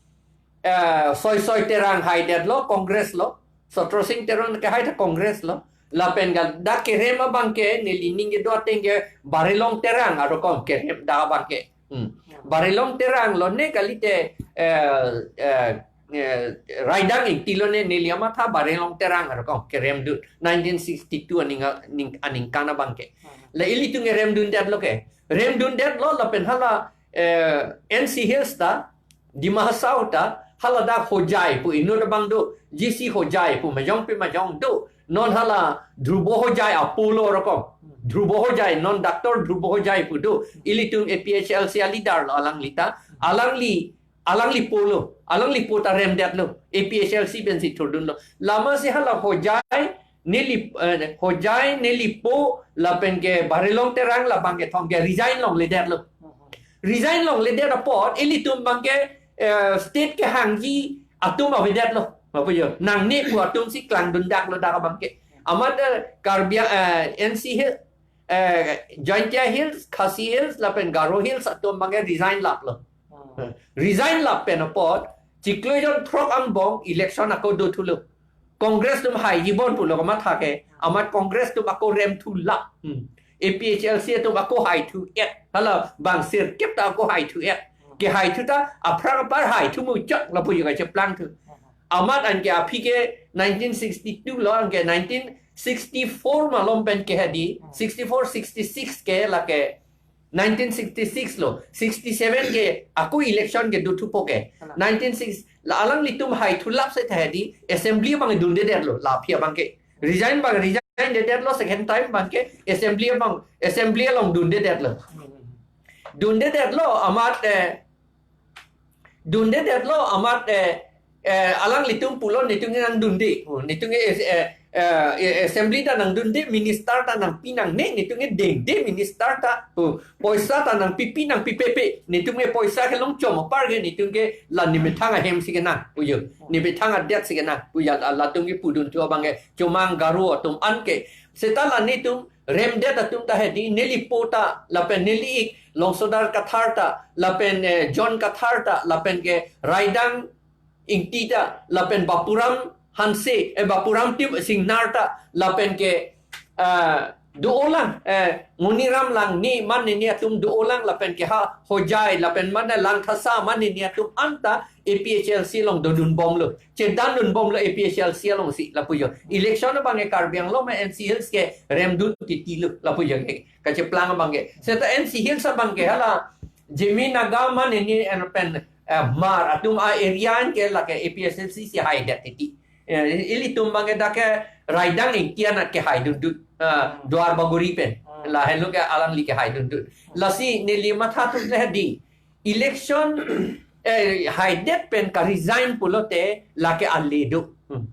eh, Soisoi Terang haidet lo, Congress lo. Sotro Sing Teron kehai ta Congress lo. Lapen ga dak kerem abangke neli ning kedo ateng ke Barilong Terang arokom kerem dak abangke. Hmm. Barilong Terang lo ne kalite, eh, eh, eh, Raidang Ingti lo ne neli amatha Barilong Terang arokom keremdun nineteen sixty-two aning, aning, aningkan abangke. Hmm. La ilitum keremdundet lo ke. Remdundet lo lapen hala, eh, N C Hills ta, Dima Hasao ta, hala dak Hojai pu inut abang do, G C Hojai pu majong pi majong do. Non hala Dhrubo Hojai apo lo arokom. Dhrubo Hojai, non Doctor Dhrubo Hojai pu do. Ilitum A P H L C a leader lo alangli ta. Alangli, alangli po lo. Alangli po ta remdet lo. A P H L C pensi thurdun lo. Lamasi hala Hojai, neli, eh, Hojai, neli po, lapen ke Barilong Terang, labang kethom ke resign longledet lo. Resign longledet apot, ilitum abangke, eh, state kehangji atum avedet lo. Bapu yo, nangne pu atum si klangdundak lo dak abangke. Amat, eh, Karbi, eh, N C Hill, eh, Jaintia Hills, Khasi Hills, lapen Garo Hills atum abangke resign lap lo. Hmm. Eh, resign lap pen apot, chiklo jon throk angbong election ako dothu lo. Congress atum haiji bon pulo kamatha ke, amat Congress atum ako remthu lap. Hmm. A P H L C atum ako haithu et. Hala bang sirkep ta ako haithu et. Kehaithu ta aphrang apar haithu muchot lapu yo kacheplangthu. Amat anke aphi ke nineteen sixty-two lo, anke nineteen sixty-four malom pen ke hedi, sixty-four, sixty-six ke lake nineteen sixty-six lo, sixty-seven ke ako election ke dothupo ke. Hala. Nineteen six, la alanglitum haithu lap se ta hedi, assembly abang dundedet lo, la aphi abangke. Resign abang resign dedet lo, second time abangke, assembly abang, assembly along dundedet lo. Dundedet lo, amat, eh, dundedet lo, amat, eh, eh, alanglitum pulo netum nangdunde. Oh, netum, eh, eh, eh, eh, assembly ta nangdunde, minister ta nangpi nangne, netum dengde minister ta. Oh, poisa ta nangpipi nangpipepe. Netum ke poisa kelong chom apar ke, netum ke la nemethang ahem si kenang. Oh, yo. Nemethang adet si kenang. Oh, ya, la, latum ke pudunthu abangke. Chomang Garo atum anke. Seta la netum remdet atum ta hedi, neli po ta, lapen neli ik, Longsodar Kathar ta, lapen, eh, John Kathar ta, lapen ke Raidang Ingti ta, lapen Bapuram Hanse, eh, Bapuram Tim Singnar ta, lapen ke, eh, do-olang, eh, Ngoniram Langne, mane ni atum do-olang, lapen ke ha Hojai, lapen mane Langthasa, mane ni atum anta A P H L C along dodunbomlo. Chedandunbomlo A P H L C alongsi lapu yo. Election abangke Karbi Anglong ma N C Hills ke remdun titi lo lapu yo ke. Kacheplang abangke. Seta N C Hills abangke hala Zeme Naga mane ni en pen, eh, Hmar atum a area anke lake A P H L C si haidet titi. Eh, ilitum abangke dak ke Raidang Ingti anat kehaidundun. Eh, Duar Bagori pen. Lahenlo ke alangli kehaidundun. Lasi neli mathathu hedi. Election, eh, haidet pen ka-resign pulote lake ale do. Hmm.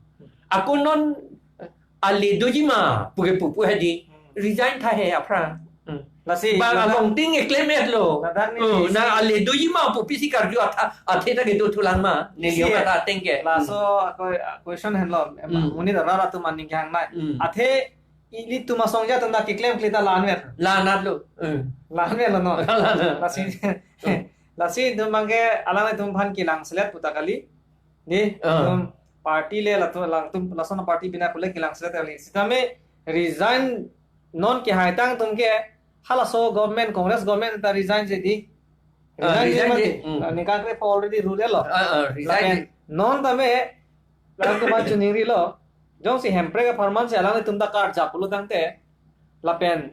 Ako non ale doji ma puke pupu hadi, resign tha he aphrang. Hmm. Lasi, bang ladak along ting eklem et lo. Ladak ni Oh, isi na ale doji ma pu pisi karju atha, athe ta kedo thulang ma. Neli Isi, ong ata ateng ke. Laso ako, question henlo, Hmm. muni da rara tu maning kehang nai. Hmm. Athe ilitum asong ja tum da keklem kle ta la-an ver. La-an lo. Hmm. La-an ver lo no. La-an lo. Lasi, Hmm. lasi itum bangke alanglitum aphan kelang selet puta kali. Di, Ah. itum party le latum, latum, lason party bina kule kelang selet kali. Sitame resign non kehai tang atum ke halaso government, Congress government ta resign je di. Ah, Resign je resign mati. je. Hmm. Ah, ningkan kre already rule lo. Ah, ah, resign Lapen je. non tame, latum amat chuning ri lo. Jongsi Hemprek apharman si alanglitum ta karja pulo tangte. Lapen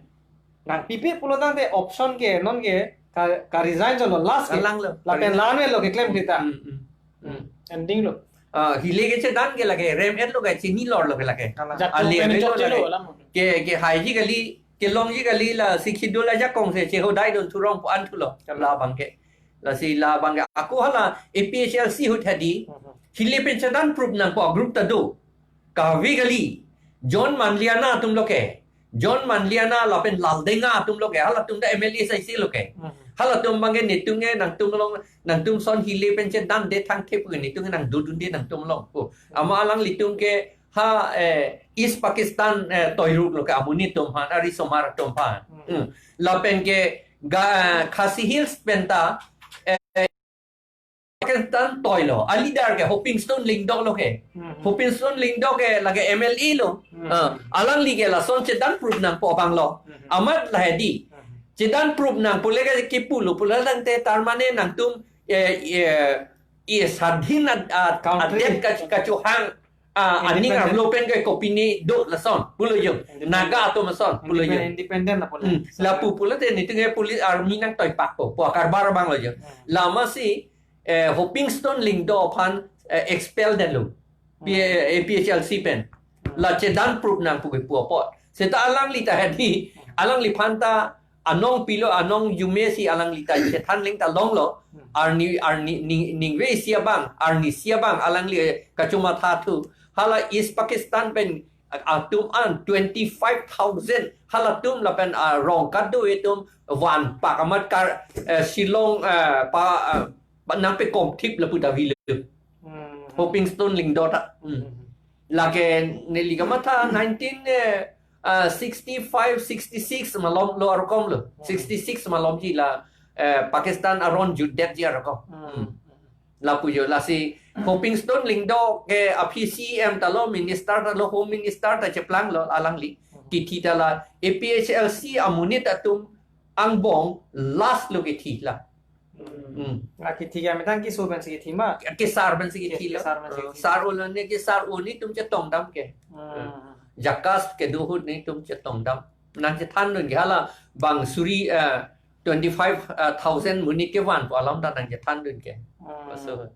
nangpipe pulo tangte option ke, non ke, ka, ka resign jolo last ke. Kalang lo. Lapen Kalang. la-an ver lo keklem kita. Hmm, hmm. Hmm. Ending lo. Ah, hile kechedan ke lake, rem et lo ke, chini lor lo ke lake. Kalang. Jatu Ali pen rem et lo chokche lo lake. alam. Ke, kehai ji kali, kelong ji kali lasi kedo la jakong se, chehodai dun thurong pu-an thulo. Kalang. Labang ke. Lasi labang ke. Ako hala A P H L C ahut hadi. Hmm. Hile pen chedan proof nangpo group ta do. Kave kali. John Manliana atum lo ke. John Manliana lapen Laldenga atum lo ke. Halatum ta M L A saisi lo ke. Hmm. Halatum bangke netum ke nangtum along, nangtum ason hile pen chedan de thangthe pu netum ke nangdodunde nangtum along. Oh, ama alanglitum ke ha, eh, East Pakistan, eh, toiruk lo ke amonit atum aphan, ari osomar atum aphan. Hmm. Hmm. Lapen ke ga, Khasi Hills pen ta, eh, Pakistan toi lo. A leader ke Hoping Stone Lyngdoh lo ke. Hmm. Hoping Stone Lyngdoh ke lake M L A lo. Hmm. Ah, alangli ke lason chedan proof nangpo abang lo. Hmm. Amat la hadi. Hmm. Chedan proof nangpo le ke kipu lo pulo tangte tar mane nangtum, eh, eh, eh, sadhin ad-, ad-, Country. adet kach-, kachohang, ah, aning Independent. arlo pen ke kopine do lason pulo jo. Independent. Naga atum ason pulo jo. Independent, independent lapu le. Hmm. Lapu pulote netum ke police army nangtoi pak po. Pu akarbar abang lo jo. Hmm. Lama si, eh, Hoping Stone Lyngdoh aphan, eh, expel detlo. P-, Hmm. A P H L C pen. Hmm. La chedan proof nangpo ke pu apot. Seta alangli ta hadi, alangliphan ta anong pilo, anong jume si alangli ta chethan ling ta longlo. Hmm. Arni, arni, ning, ningve isi abang, arni isi abang, alangli, eh, kachomatha thu. Hala East Pakistan pen, a-, atum an twenty-five thousand. Halatum lapen, ah, rong kado atum van pak amat kar, eh, Shillong, eh, pa, eh, pa nangpekom thip lapu ta avelo. Hmm. Hoping Stone Lyngdoh ta. Hmm. Hmm. Lake neli kamatha nineteen, eh, ah, sixty-five, sixty-six malom lo arokom lo. Hmm. Sixty-six malom ji la, eh, Pakistan aron jutdet ji arokom. Hmm. Hmm. Lapu jo lasi Hoping Stone Lyngdoh ke aphi C E M ta lo, minister ta lo, home minister ta cheplang lo alangli. Hmm. Kithi ta la A P H L C amonit atum angbong last lo kithi la. Hmm. Hmm. La kithi ke ametang keso pensi kithi ma? Kesar pensi kithi lo. Kesar pensi kithi. Sar ulo ne kesar u netum chetongdam ke. Hmm. Jakas kedo ahut netum chetongdam. Nangchethandun ke hala bang suri, eh, twenty-five thousand monit kevan pu alam ta nangchethandun ke. Hmm. Laso.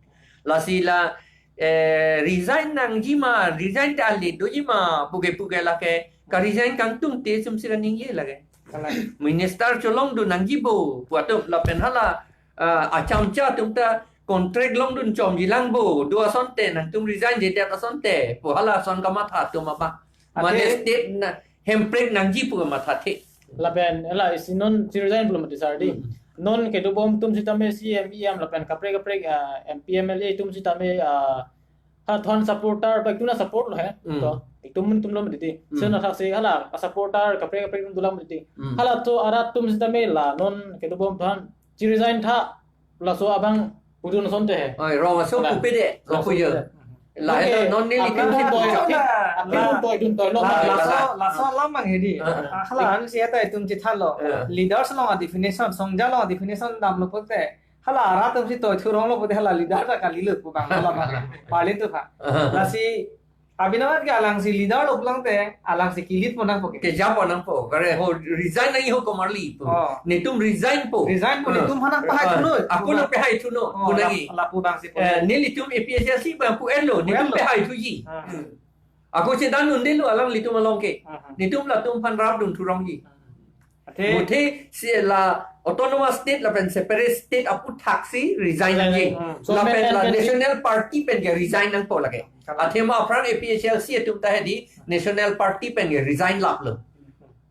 Lasi la, eh, resign nangji ma, resign ta ale doji ma, puke puke lake, ka resign kangtung te sumsi kaningje lake. Kalang. Minister cholongdun nangji bo, pu atum lapen hala, ah, achamcha atum ta contract longdun chomji lang bo, do asonte, nangtum resign jedet asonte, pu hala ason kamatha atum abang. Mane Ate state na, Hemprek nangji pu kamathathe. Lapen, ela isi non si resign pulo mati sir di. Hmm. Non kedobom atum sitame C E M, E M lapen kaprek kaprek, ah, M P, M L A atum sitame, ah, ha thon supporter, bak tuna support lo he. Hmm. To, itum mun tum lo mati di. Hmm. Sena thaksi hala supporter kaprek kaprek atum dolang mati di. Hmm. Hala to arat atum sitame la non kedobom thon si resign tha laso abang pudun asonte he. Oi, rong aso Kalang. pupe de, Rong lapu aso jo. pupe de. La Oke, elo non neli apni tim pun si boy, pujo. apni pun boy dun toy lo. La, Kalang. laso, laso alam abang hedi. Ah, ah. Ah, hala an si eta itum chithan lo. Ah. Leaders along a definition, songja along a definition damlo pote. Hala arat atum si toy thurong lo pote hala leader ta kali lo pu abang hala abang. Paling tu kha. Ah. Lasi abinamat ke alangsi leader lo pulang te, alangsi kilit pon nangpo ke. Keja pon nangpo. Kare ho resign nangji ho komarli pu. Oh. Netum resign po. Resign po, Eh. netum aphan nangpahai Eh. thunon. Ako nangpahai thunon. Oh, Pu nangji. lap-, lapu abangsi po. Eh, nelitum A P H L C abang pu-en lo. Netum Pu-en lo. pahai thuji. Ah. Ako chedan unde lo alanglitum along ke. Ah, ah. Netum latum aphan rapdun thurongji. Ah. Athe muthe si la autonomous state lapen separate state aputhak si resign Resign, nangji. Hmm. So, lapen men la and national party pen ke resign nangpo lake. Kalang. Athema aphrang A P H L C atum ta hedi national party pen ke resign laplo.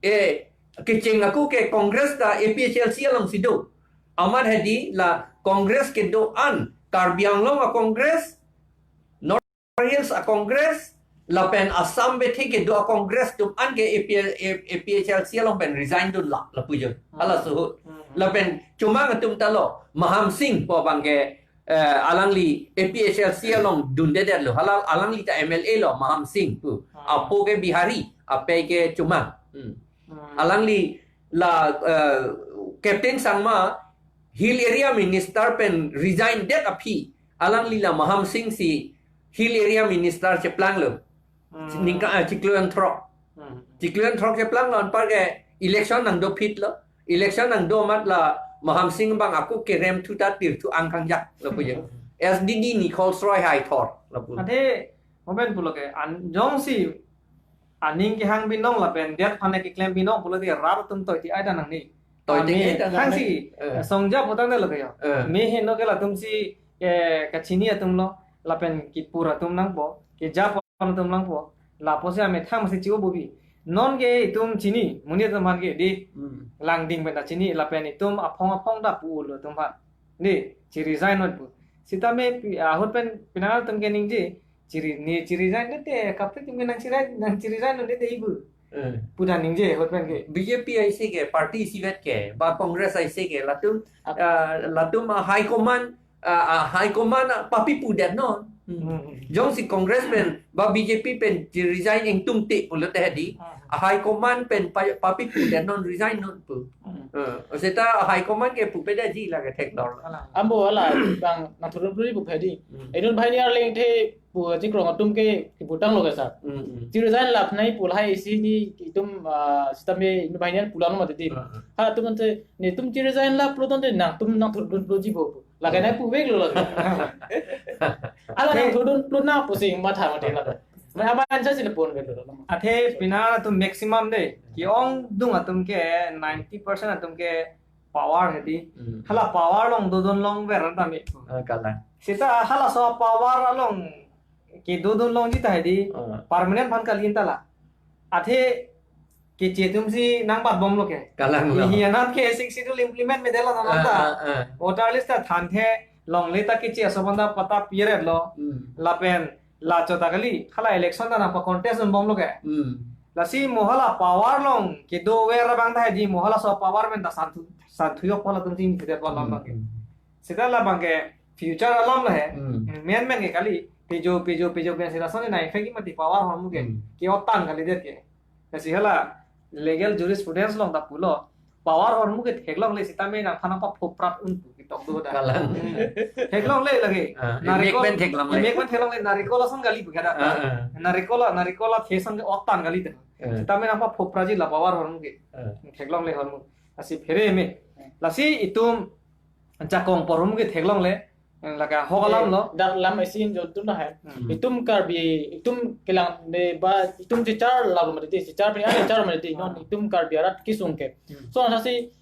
E, kecheng ako ke Congress ta A P H L C alongsi do. Amat hedi la Congress kedo-an, Karbi Anglong a Congress, North Hills a Congress, lapen Assam bethe kedo a Congress atum an ke A P L, A P H L C along pen resign dunlo, lapu jo. Hmm. Hala suhut. Hmm. Lapen Chomang atum ta lo, Maham Singh pu abang ke, eh, alangli A P H L C along dundedetlo. Hala alangli ta M L A lo, Maham Singh pu. Hmm. Apo ke Bihari, apei ke Chomang. Hmm. Hmm. Alangli la, eh, Captain Sangma Hill Area Minister pen resign det aphi, alangli la Maham Singh si Hill Area Minister cheplanglo. Hmm. Ningka, eh, chiklo throk. Hmm. Chiklo throk cheplanglo, anpar ke election nangdophitlo. Election nangdo amat la Maham Singh abang ako kerem thu ta tir thu angkang jak lapu jo. Hmm. S D D Nichols Roy hai thor lapu. Athe, momen pulo ke, an, jongsi aning kehang binong lapen det aphan keklem binong pulote rat atum toi ti ai ta nangne. Toi ti Ami ai ta nangne. Hangsi, Eh. songja putang de lo ke yo. Eh. Me heno ke latum si, eh, kachini atum lo, lapen kipur atum nangpo, kejapon atum nangpo, lapusi amethang si chiu bubi. Non ke itum chini, monit atum aphan ke di, Hmm. langding pen ta chini, lapen itum aphong aphong ta pu-ulo atum aphan. Di, chi resign non pu. Sitame pi-, ahut pen penang atum ke ningje, chiri, ne chi resign te, kaprek atum ke nang chi resign, nang chi resign non te ibu. Eh. Pu ta ningje ahut pen ke. B J P aisi ke, party isivet ke, ba Congress aisi ke, latum, Ap- ah, latum, ah, high command, ah, ah, high command, ah, papi pudet non. Hmm. Hmm. Jongsi Congress pen, ba B J P pen chi resign ingtungte pulote hedi. Hmm. Ah, high command pen pa-, papi pudet non resign non pu. Hmm. Eh, seta high command ke pupedaji lake theklong. Alang. Ambo hala bang nangthurdun puri pu hedi. Hmm. Inut banghini arleng the pu chikrong atum ke kiputanglo ke sir. Hmm, hmm. Chi resign lap nai pu lahai isi ni itum, ah, sitame inut banghini pulang mati di. Hmm, hmm. Halatum ante netum chi resign lap lo tangte nangtum nangthurdun puji bo. Lake nai puveklo lake. Hala nangthurdun pulo na pusing matha mati la. Mai aban sa sila pon velo. Athe penang atum maximum de, ke-ongdung atum ke ninety percent atum ke power hedi. Hmm. Hala power along dodun longver ta me. Ah, kalang. Seta halaso power along kedodun longji ta hedi. Ah. Permanent aphan kali ta la. Athe keche atum si nangbatbomlo ke. Kalanglo. Hi anat ke Sixth Schedule implement me detlo non ta. Ah, ah, ah. Voter list ta thanthe longle ta keche aso aphan ta patta piret lo. Hmm. Lapen la chot ta kali, hala election ta nangpa contest dunbomlo ke. Hmm. Lasi mo hala power along kedover abang ta hedi, mo halaso power pen ta santhu, santhu yok pala tum ting tidak pala Hmm, ke. Hmm. Seta labang ke future along lo he. Hmm. Men men ke kali, pejo, pejo, pejo pen seta sone na effect mati power hormu ke. Hmm. Ke-ottan kalidet ke. Lasi hala legal jurisprudence along ta pulo, power hormu ke theklongle sitame nangphan nangpaphoprat un pu ketok do ta. Kalang. Hmm. Theklongle lake. Ah, Narikol, emek pen theklongle. Emek pen theklongle, narikol ason kali pu kada. Ah, ah. Narikol, narikol athe ason ke-ottan kali ta. Ah. Sitame nangpaphopratji la power hormu ke. Ah. Theklongle hormu. Lasi phere me. Lasi itum jakong porhum ke theklongle. Lake ahok alam lo. Dak lam isi jotun hai. Hmm. Itum Karbi, itum kelang de ba, itum chichar lalu mati, chichar pi, ah, chichar mati, non, Ah. itum Karbi arat kesung ke. Hmm. So, ansi,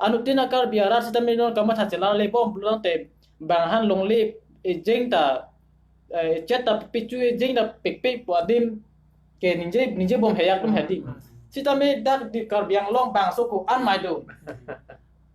anuttin a Karbi arat sitame non kamatha chelarle bom pulo tangte, bang han longle, ejeng ta, eh, chet ta pichu ejeng ta pekpe pu adim ke ningje, ningje bom heyak tum hedi. Hmm. Sitame dak di Karbi Anglong bangso ko-an mai do.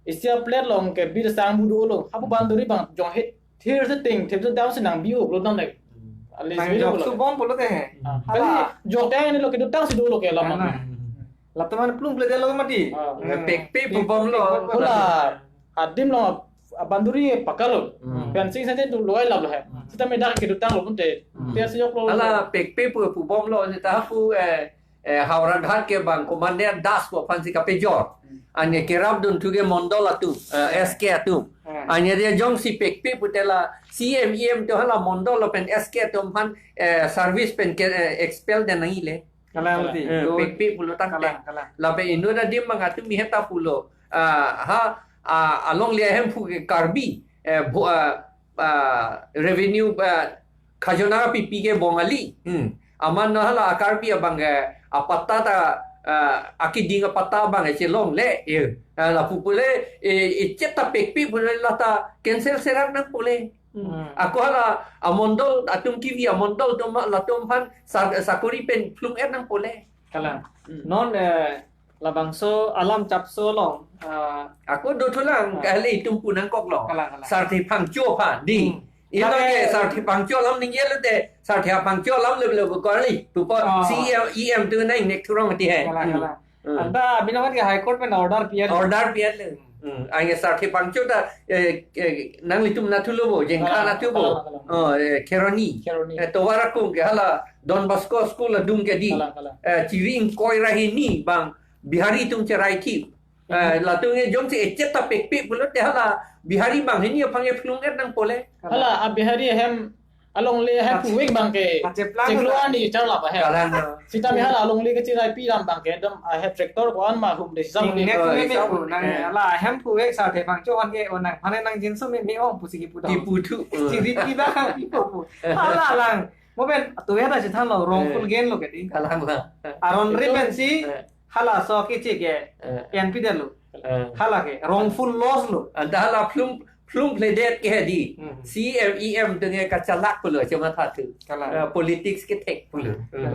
Isi a plate along ke bir sang mudu lo. Hapu boundary bang jong he thir se ting, thir se down se nang bi-o lo nang dek. Hmm. Ale Nang sibir jok lo. Subom pulote he. Ah. Hala. Kali jok te ne lo kedotang si dolo ke lama. Ana. Hmm. Latum an plung plate lo mati. Ah. Hmm. Pekpe pu bomlo. Pula. Adim lo, ah, boundary pakka lo. Hmm. Fencing sa tu lo ai lap lo hai. Hmm. Sitame dak kedotang lo pun te. Hmm. Te si yok lo. Hala pekpe pu pu bomlo, seta pu, eh, eh, Howraghat ke bang Commander Das pu aphan si kapejor. Hmm. Ane kerap dun thu ke mondol atum, eh, Hmm. S K atum. Hmm. Ane dia jongsi pekpe pulote la C M E M to hala mondol lapen S K atum aphan, eh, service pen ke, eh, expel den nangi le. Kalang mati. Eh, Do- pekpe pulo tangte. Kalang, kalang. Lapen inut adim bang atum mi heta pulo. Ah, ha, ah, alongle ahemphu ke Karbi, eh, bo-, ah, ah, revenue, ah, khajona pipi ke Bongali. Hmm. Amat non hala Karbi abang ke apatta ta ah, akeding apatta abang echelongle, eh, ah, lapu pule, eh, echet ta pekpi pule lata cancel serak nangpo le. Hmm. Hmm. Ako hala amondol atum kivi amondol atum latum aphan sar-, sakori pen phlung-et nangpo le. Kalang. Hmm. Non, eh, labangso alam chapso along, ah, ako dothulang, ah, kali itum pu nangkoklo. Kalang, kalang. Sarthe Phangcho aphan, dei. Hmm. Ino lake ke Sarthe Phangcho alam ningjelo te, Sarthe Phangcho alam le le ko kali. Pupo, ah, C E M, E M tu nang nek thurong ti he. Kalang, kalang. Hmm. Anta abinong ke High Court pen order pi-et. Order pi-et le. Hmm. Anke Sarthe Phangcho ta, eh, eh, nanglitum nathulo bo, Jengkha, kalang, nathu bo. Kalang, kalang. Oh, eh, Kheroni. Kheroni. Eh, tovar akung ke hala Don Bosco School adung ke dei. Kalang, kalang. Eh, chiri ingkoi ra hini abang Bihari atum cherai thip. Eh, latum ke jongsi echet ta pekpi pulote hala Bihari abang hini aphan ke phlung-et nangpo le. Hala a Bihari ahem alongle ahem, ach-, puvek abang ke. Acheplang cheklo lo. Ani charlap ahem. Kalang lo. Sitame hala alongle kachiraipi lam abang ke dom ahem tractor ko-an ma humde sisam. Ingnek, oh, meme isam pu nang, eh, hala ahem puvek Sarthe Phangcho aphan ke, oh, nangphan nang jinso meme ong pusi kipu dam. Kipu thu. Chiri pi ba kipu pu. Hala lang. Mo pen tuya ta chethanlo, wrongful, eh, gain lo ke dei. Kalang lo. Aron, itu, ri pensi, eh, halaso kichi ke, eh, enpidetlo. Eh. Hala ke wrongful loss lo. Anta hala phlung, phlung phledet ke dei. Hmm. C E M, E M atum ke kachalak pulo, cuma satu. Kalang. Eh, politics kethek pulo. Hmm.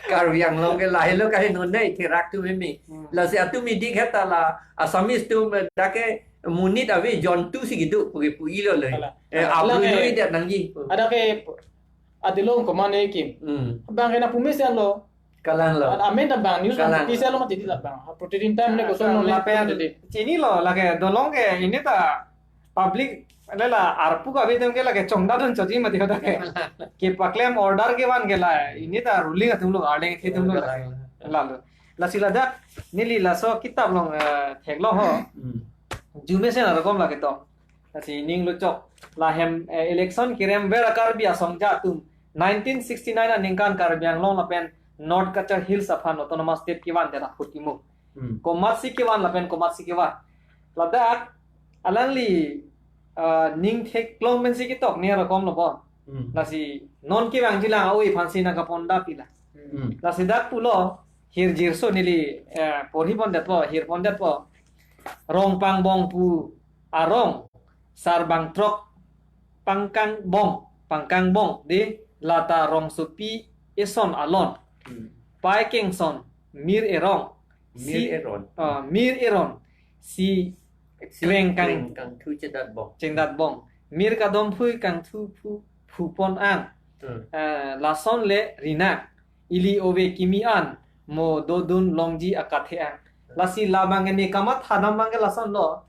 Karbi Anglong ke lahelo kahe nonai therak atum meme. Hmm. Lasi atum idik heta la Assamese atum, eh, dak ke monit ave jontu si kedo pu ke pu-ilo le. Kalang. Eh, kalang. Abru lake, lui dia nangji. Ada ke adilong komane kim. Hmm. Abang kena pumis ya lo. Kalang lo. Amen abang news, kalang, pisa lo mati di abang. Protidin time le koson lo le lapen tadi. Chinilo lake dolong ke ini ta public le la arpu ka bidang ke lake chongda dun choji mati kota ke. Kepaklem order kevan ke la ini ta ruling atum lo, arleng atum lo lake. Kalang. Lalo. Lasi ladak neli laso kitab along, eh, theklong ho. Hmm. Arjumesen arokom lake to. Lasi ning luchok. Lahem, eh, election kerem ver a Karbi asongja atum nineteen sixty-nine aningkan Karbi Anglong lapen North Cachar Hills aphan Autonomous State kevan det ahut kimu. Hmm. Komatsi kevan lapen komatsi kevan. Ladak alangli, ah, ning theklong pensi ketok ni arokom lo bon. Hmm. Lasi non kevangjilang awi aphansi nangkapon da pila. Hmm. Lasi dak pulo hirjirso neli, eh, porhi pondetpo, hir pondetpo. Rongpangbong pu arong sarbang throk Pangkangbong, Pangkangbong dei, lata rongsopi eson alon. Hmm. Paikengson Mir Erong. Mir Eron. Ah, Mir Eron. Si Kreng Kang, Kreng Kangthu Chengdatbong. Chengdatbong. Mir Kadomphui Kangthu Phu, Phupon Ang. Hmm. Eh, lason le Rina. Ili ove kimi an mo dodun longji akathe ang. Lasi labang ke ne kamatha dam abang ke lason lo.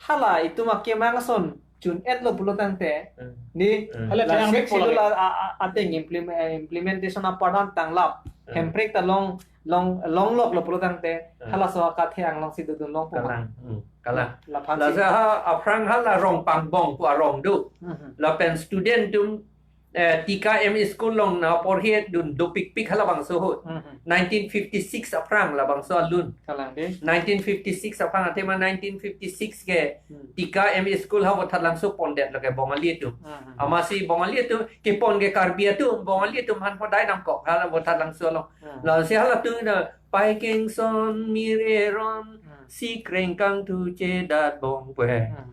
Hala itum akemang ason chun-etlo pulo tangte. Hmm. Ni, hmm, hala la thang sek pulo silo la a, a, ateng implement, eh, implementation apadan tanglap. Hmm. Hemprek ta long, long, longloklo pulo tangte. Hmm. Halaso akathe ang alongsi dodun longpo ma. Kalang. Hmm. Kalang. Laphan si. Lasi ha aphrang hala Rongpangbong pu arong do. Hmm. Lapen student atum eh, Tika M E School along nangporhi dun dopikpik halabangso ahut. Mhm. Nineteen fifty-six aphrang labangso alun. Kalang dei. Nineteen fifty-six aphrang athema nineteen fifty-six ke, hmm, Tika M E School ha Vothatlangso pondetlo ke Bongali atum. Mhm. Amatsi Bongali atum kepon ke Karbi atum, Bongali atum aphan podai nangkok hala Vothatlangso along. Hmm. Lasi halatum na Paikengson Mir Eron, hmm, si Kreng Kangthu Chengdatbong pu he. Hmm.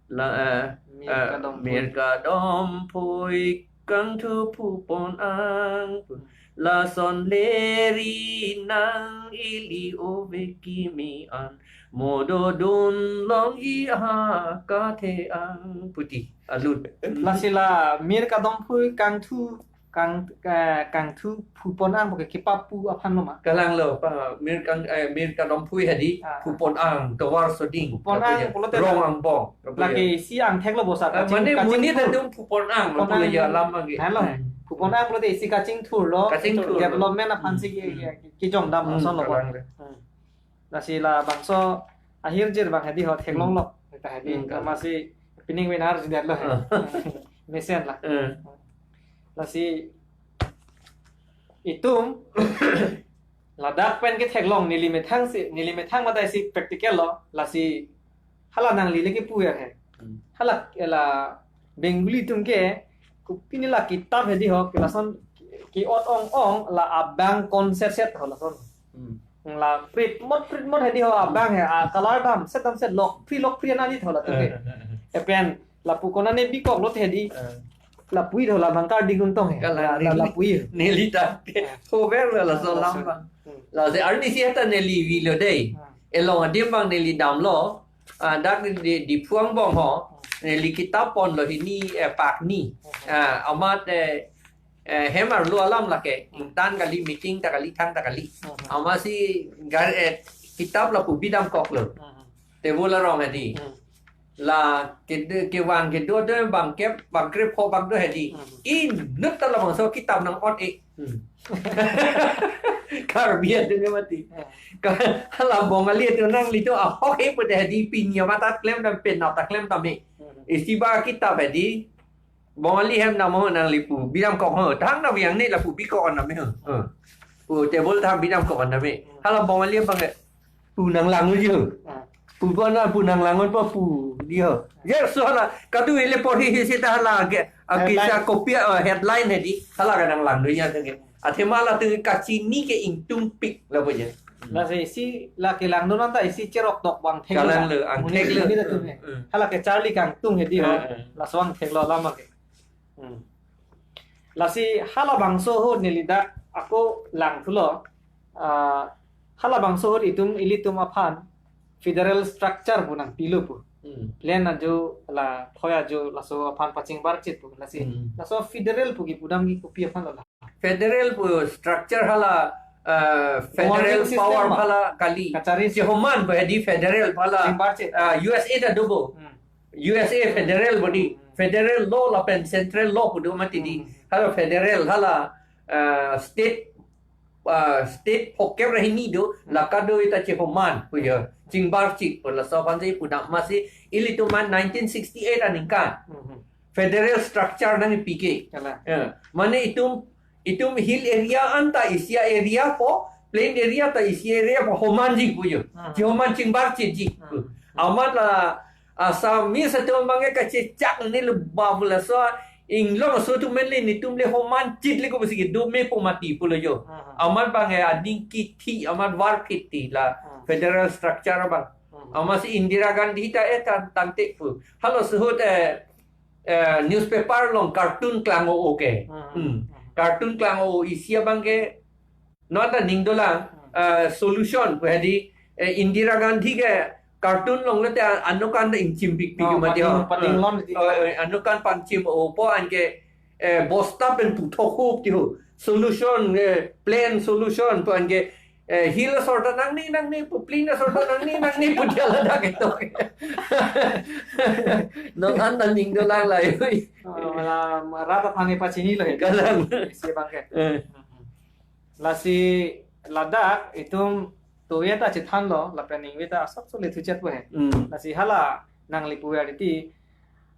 La, eh, Mir, eh, Kadomphui. Mir Kadomphui Kangthu Phupon Ang. Hmm. Lason le Rina ili ove kimi an mo dodun longji akathe ang puti alun. Lasi la Mir Kadomphui Kangthu Kang, eh, Kangthu Phupon Ang pu ke kepapu aphan lo ma? Kalang lo, pa, Mir Kang, eh, Mir Kadomphui hadi, ah, Phupon Ang, tovar soding. Phupon Ang pulote rong angbong. Lake isi angthek lo bosa, eh, kaching, mane kaching monit thur. Atum Phupon Ang lo, Phupon Ang pulo ya lam angge. Halo. Hmm. Phupon Ang pulote isi kachingthur lo. Kachingthur lo. Development aphan si ke, hmm, ke, ke jong dam, hmm, ason lo bo. Kalang le. Hmm. Lasi labangso ahirjir abang hadi ho theklong lo. Hmm. Ta hadi, hmm, amatsi pining pen arjudetlo. Ah. Mesen la. Hmm. Lasi itum ladak pen ketheklong neli methang si, neli methang mate isi practical lo, lasi hala nangli le kepu ya he. Hmm. Hala la Bengali atum ke, kopine la kitab hedi ho, ke lason ke-ot ong ong la abang konset set ho lason. Hmm. La prit mot prit mot hedi ho abang he, a color dam set dam set lok phri lok phri anani tho la tu ke. Eh, eh, eh, eh. Epen lapu konane bikok lo hedi. Eh. Lapu-i tho la bang Karbi Anglong he. Kalang la, la, neli, lapu-i. Neli ta ke. Eh. Hover la laso alam bang. Hmm. Lasi arnisi heta neli vilo dei. Hmm. Elong adim bang neli damlo. Ah, dak di, di, Diphu angbong ho. Hmm. Neli kitap ponlo hini, eh, pakni. Hmm. Ah, amat, eh, eh, hem arlo alam lake. Hmm. Ingtan kali, meeting ta kali, thang ta kali. Hmm. Amatsi gar, eh, kitap lapu bidamkoklo. Hmm. Table arong hedi. Hmm. La kede, kevang kedo do bang kep, bang krep ho bang do hedi. Hmm. Inut ta labangso kitap nang-ot-e. Hmm. Karbi atum ke mati. Hmm. Ka, hala Bongali atum nanglitum ahok he pu te hedi, pini amat ta klemdam, penap ta klemdam he. Hmm. Isi ba kitap hedi. Bongali hem namo nangli pu bidamkok ho. Thang na viang ne lapu bikok an name ho. Hmm. Pu table thang bidamkok an name. Hmm. Hala Bongali bang ke pu nanglanglo ji ho. Hmm. Pu bona pu nanglanglo pa pu di ho. Je so hala kadu ile porhi hi sita hala ke, a, headline. Kisa kopi, eh, headline hedi. Hala ka nanglanglo ya ke. Athema la tu kachini ke ingtungpik lapu je. Lasi isi la kelangdun anta isi cherok tok bang thek. Kalanglo, ang monit theklo. Monit atum he. Hmm, hmm. Hala kecharli kangtung hedi ho. Hmm, hmm. Laso angthek lo lama ke. Hmm. Lasi halabangso ahut neli dak ako langthulo. Ah, halabangso ahut itum ilitum aphan federal structure pu nangpilo pu. Hmm. Plain ajo la thoi ajo laso aphan pachingbarchit pu. Lasi, hmm, laso federal pu kipudam ke kopi aphan lo la? Federal pu structure hala, eh, federal power system hala kali. Kachari si homan pu hedi federal hala, chingbarchit. Eh, U S A ta dobo. Hmm. U S A federal body. Hmm. Federal law lapen central law pu do mati di. Hmm. Hala federal hala, eh, state, eh, state phokep ra hini do, hmm, la kado-i ta chehoman pu ya. Chingbarchit pu laso aphan si pudam amatsi ilitum an nineteen sixty-eight aningkan. Hmm. Federal structure nangpi ke. Kalang. Eh, mane itum, itum hill area anta isi a-area po, plain area ta isi area po, homan ji pu jo. Hmm. Chehoman chingbarchit ji. Hmm. Amat la Assamese atum bang ke kachechak ne le babu laso inglong aso atum le netum le homan chit le ko besi kedo me po mati pulo jo. Hmm. Amat bang ke aning kithi amat varphit ti la, hmm, federal structure bang. Hmm. Amatsi Indira Gandhi ta eh tan tangte pu. Halaso ahut, eh, eh, newspaper along cartoon klang-o-o ke. Hmm. Hmm. Cartoon klang-o-o isi abang ke non ta ning dolang, hmm, eh, solution pu hedi, eh, Indira Gandhi ke cartoon along le te anokan ta ingchimpikpik, oh, mati ho. Pating, pating, hmm, lon ti. Oh, eh, anokan pangchim-o-o po anke, eh, bosta pen puthok hup ti ho. Solution, eh, plain solution pu anke, eh, hill asor ta nangne nangne pu, plain asor ta nangne nangne pu dia ladak ketok. Non an ta ning dolang la, oi. Oh, la, rat aphan pachinilo he. Kalang. Si bang ke. Eh. Lasi ladak itum tuve ta chethanlo, lapen ningve ta asap so lethu chet pu he. Hmm. Lasi hala nangli puver ti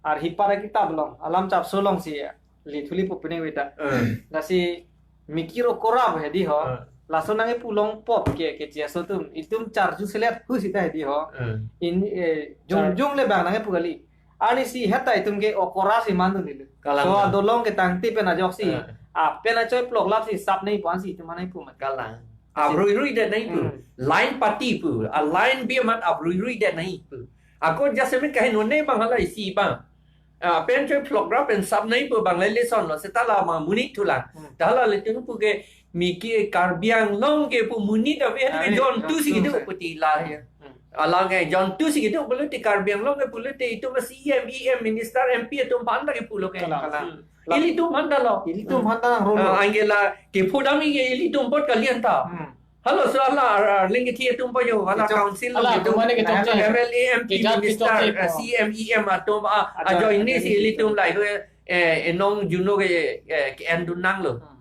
arhi para kitap along, alam chapso alongsi lethuli pu pu ningve ta. Hmm. Lasi mikir okora pu hedi ho. Hmm. Laso nangkepu long pop ke, ke chia so atum. Itum charju selet hu sita hedi ho. Hmm. In, eh, jong, char- jong le bang nangkepu kali. Arnisi heta itum ke okora si mandun nilo. Kalang. So adolong ke tangte pen ajoksi. Eh. Ah, pen achoi ploklap si sap nei pu ansi itum anai pu mat. Kalang. Abruirui det nei pu. Hmm. Line party pu. A line bi amat abruirui det nei pu. Ako jasemet kahin one bang hala isi bang. Ah, pen choi ploklap pen sap nei pu bang le lesson lo. Seta la ma monit thulang. Hmm. Hala le tun pu ke miki Karbi Anglong ke pu monit ave, ah, eh, jontu si jontu kedo si. Pu ti la ya. Hmm. Alang ke jontu si kedo pulote Karbi Anglong ke pulote itum C E M, E M, minister, M P atum aphan ta kepulo ke. Kalang. Kalang. Hmm. Ilitum aphan ta lo. Ilitum aphan ta role. Ah, anke la kepudam ke ilitum apot kalian ta. Hmm. Halaso hala ar, arleng kethi atum po jo, hala kejap, council hala atum, atum mane kejap je. M L A, M P, kejap minister, kejap je, eh, po. C E M, E M atum, ah, ajo ajo ini si ilitum ilitum. Lahei, eh, enong juno ke, eh, ke-endun nanglo. Hmm.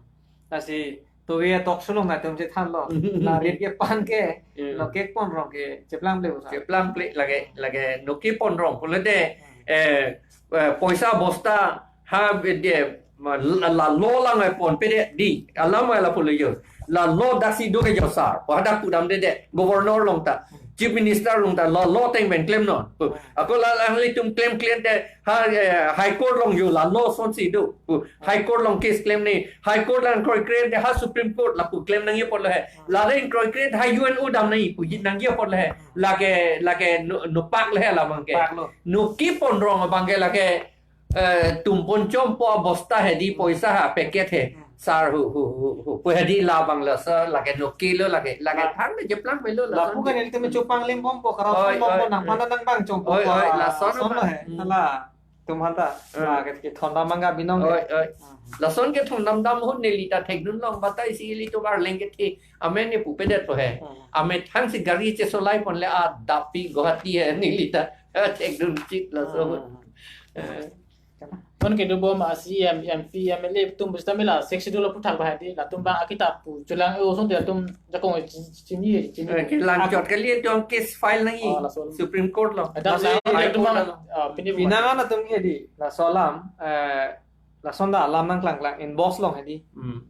Lasi tuve talk show along nangtum chethanlo. La rit ke pan ke, hmm, nokek pon rong ke cheplang ple usa. Cheplang ple lake, lake nokek pon rong pulote, hmm, eh, eh, poisa bosta ha bede ma la, la lo lang ai ponpe det di. Alam ai lapulo jo. La lo daksi do ke jo sar. Pu hadak pudam det det. Governor along ta. Chief Minister along ta lo, lo ateng pen klemnon pu. Ako la, la nanglitum klem klem te ha, eh, High Court along jo la lo asonsi do pu. High Court along case klem ni, High Court along kroikre te ha Supreme Court lapu klem nangji apotlo he. La ring kroikre ha U N O dam nangji pu ji nangji apotlo he. Lake, lake no, nopak le he labang ke. Pak lo. Noki pon rong abang ke lake, eh, tum pon chom po abosta hedi, poisa ha packet he. Sir hu, hu, hu, hu. Pu hedi labang lo, sir, lake noki lo lake. Lake la thang le cheplang pe lo la lapu son kan ke. Nelitum chopang lem bompo, corruption oi, bompo, oi, nang oi. Pana nang bang chompo. Oi, oi, la son lason lo he. Hmm. Hala. Tum hanta. Hmm. La ke, kethondam abang ke binong ke. Oi, oi. Hmm. Lason kethondam dam ahut neli ta thekdun long, batai si ilitum arleng kethe amen ne pupedet po he. Hmm. Amethang si gari chesolai pon le adap pi Guwahati he neli ta, eh, thekdun chit laso. Hmm. Eh. Non kedo bom a C E M, M P, M L A atum bista mela Sixth Schedule aputhak bahadi latum bang akitap pu chelang e oson te atum jakong chi-, chini, chini. Eh, kelang chot kali atum case file nangji. Oh, laso. Supreme Court along. Ada laso lang, High atum Court bang, along. Ah, pini pinangan atum ke di, laso alam, eh, lason ta alam nangklang klang inbox along hedi. Hmm.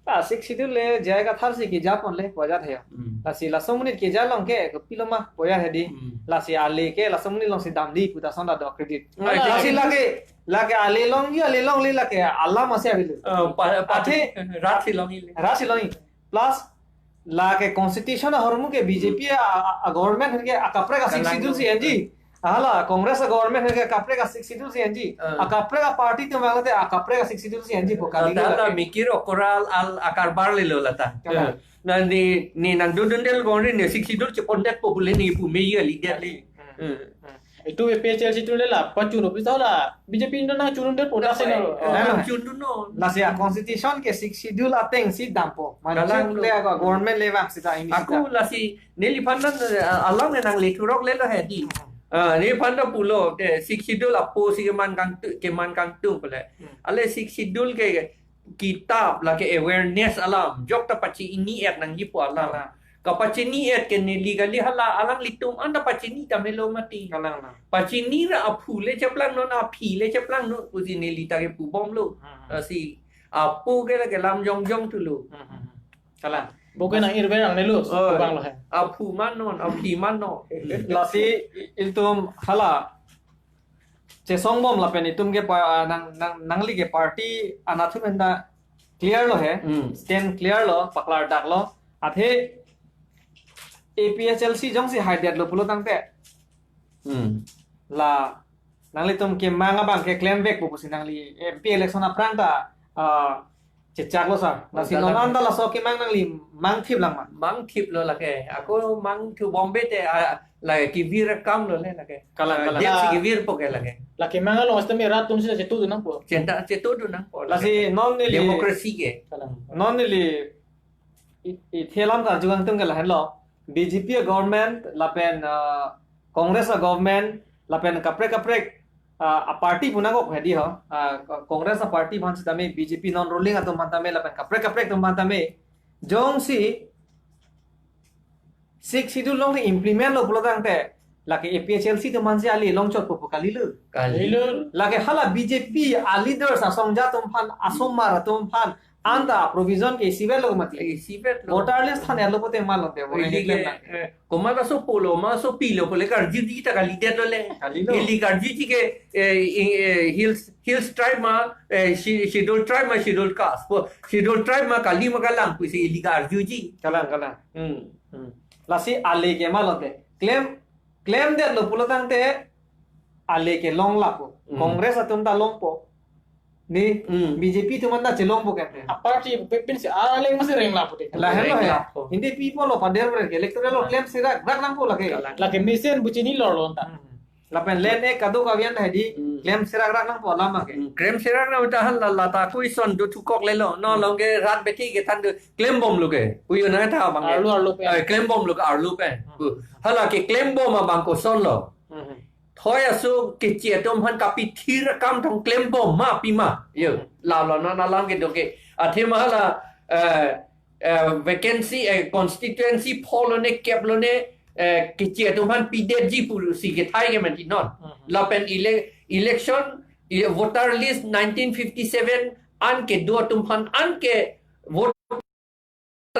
La Sixth Schedule le J I Kathar si keja pon le pojat he. Hmm. Lasi laso monit keja along ke kopilo ma pojat hedi. Hmm. Lasi ale ke laso monit along si damdi pu ta son ta do credit. Hmm. Lasi lake, lake ale along, ye ale along le lake alam ase avelo. Oh, pa, pa, athe rat si longji le. Rat si longji. Plus lake constitution ahormu ke B J P a, a, a government ke akaprek a Sixth Schedule si enji. Hala Congress a government ke akaprek a Sixth Schedule si enji. Ah. Akaprek a party atum vanglote akaprek a Sixth Schedule si enji po kali. Hala mikir okoral al akarbar le lo lata. Kalang. Na ne, ne nangdundundel gori ne Sixth Schedule chepondet po bule ne pu meya leader le. Hmm. Hmm. Hmm. Itum A P H L C atum le la pachun office hala B J P nang chunundet po. Dah, daseno. Eh, oh, eh. Chunun no. Lasi a constitution ke Sixth Schedule ateng si dampo. Kalang. Manchuk lo. Le ako government le vang sita ini ako sita. Lasi neliphan ta, eh, alam ne nangle thurok le lo hedi. Hmm. Ah, neliphan ta pulo ke Sixth Schedule apo si keman kangtung, keman kangtung pule. Hmm. Ale Sixth Schedule ke, ke kitap lake awareness alam. Jok ta pachini-et nangji pu alam. Kalang. Kapachini-et ke neli kali hala alanglitum anta pachini tame lo mati. Kalang, kalang. Pachini ra aphu le cheplangnon, aphi le cheplangnon pusi neli ta ke pubom lo. Hmm, hmm. Lasi apo ke lake lam jongjong thu lo. Hmm, hmm, hmm. Kalang. Bo ke nang-irver ang ne lo, oh, bang lo he. Aphu ma non, aphi ma non. Lasi i-, itum hala chesong bom lapen itum ke pa, nang, nang, nangli ke party anatthu pen ta clear lo he. Hmm. Stand clear lo, paklardak lo. Athe A P H L C jongsi haidet lo pulo tangte. Hmm. La nanglitum kemang abang ke klem vek po pusi nangli M P election aphrang ta, ah, chechak lo sir. Lasi non anta laso kemang nangli mangthip lang ma? Mangthip lo lake. Ako mangthu Bombay te, ah, lake kevir akam lo le lake. Kalang, ah, kalang. Jet si kevir po ke lake. Lake mangalo asta me rat atum si chetu dun nangpo. Chenta chetu dun nangpo. Lasi non neli democracy ke. Kalang. Non neli i, i thelam ta jugang tum ke lahenlo. B J P a government lapen, ah, Congress a government lapen kaprek kaprek, ah, a party puna kok hedi ho. Ah, Congress a party aphan sitame, B J P non ruling atum aphan tame lapen kaprek kaprek atum aphan tame. Jongsi Sixth Schedule along implement lo pulo tangte, lake A P H L C atum aphan si ale longchot po pu kali lo. Kali lo. Lake hala B J P a leaders asong ja atum aphan, asomar atum aphan, anta provision ke isivet lo mati. Isivet lo. Voter list than lo pote malo te. Ili ke, eh, komat aso pulo, ma aso pilo pule karjuji ta kalidet lo le. Kali lo. Ili karjuji ke, eh, i-, eh, hills, hills tribe ma, eh, shi-, scheduled tribe ma, scheduled caste. Po, scheduled tribe ma kali ma kalang pusi ili karjuji. Kalang, kalang. Hmm. Hmm. Lasi ale ke malo te. Klem, klemdet lo pulo tangte ale ke long lapo. Hmm. Congress atum ta longpo. Ne, hmm, B J P atum anta chelongpo kente. A party pepin si arleng masi reng lapo te. Lahenlo he. Reng lapo. Hindi people lo pader ber ke electoral lo klem serak rak nangpo lake. Kalang. Lake mesen buchini lor lo anta. Hmm. Lapen len e kado kavian hedi, hmm, klem serak rak nangpo lama ke. Hmm, klem serak na udahan la, lata kui son do thukok lelo. No, hmm, long ke rat bethi kethan do klem bom lo ke. Kuyo na ta bang ke. Arlo, arlo pen. Eh, klem bom lo ke arlo pen. Hmm. Ku. Hala ke klem bom abang koson lo. Hmm. Thoi aso keche atum aphan kapithir akam thang klem bom ma pima. Yo, hmm, la lo na na lang ke do ke. Athe ma hala, eh, eh, vacancy, eh, constituency pho lo ne kep lo ne, eh, keche atum aphan pidetji pusi kethai ke mati non. Hmm. Lapen ele-, election, eh, voter list nineteen fifty-seven an kedo atum aphan an ke vote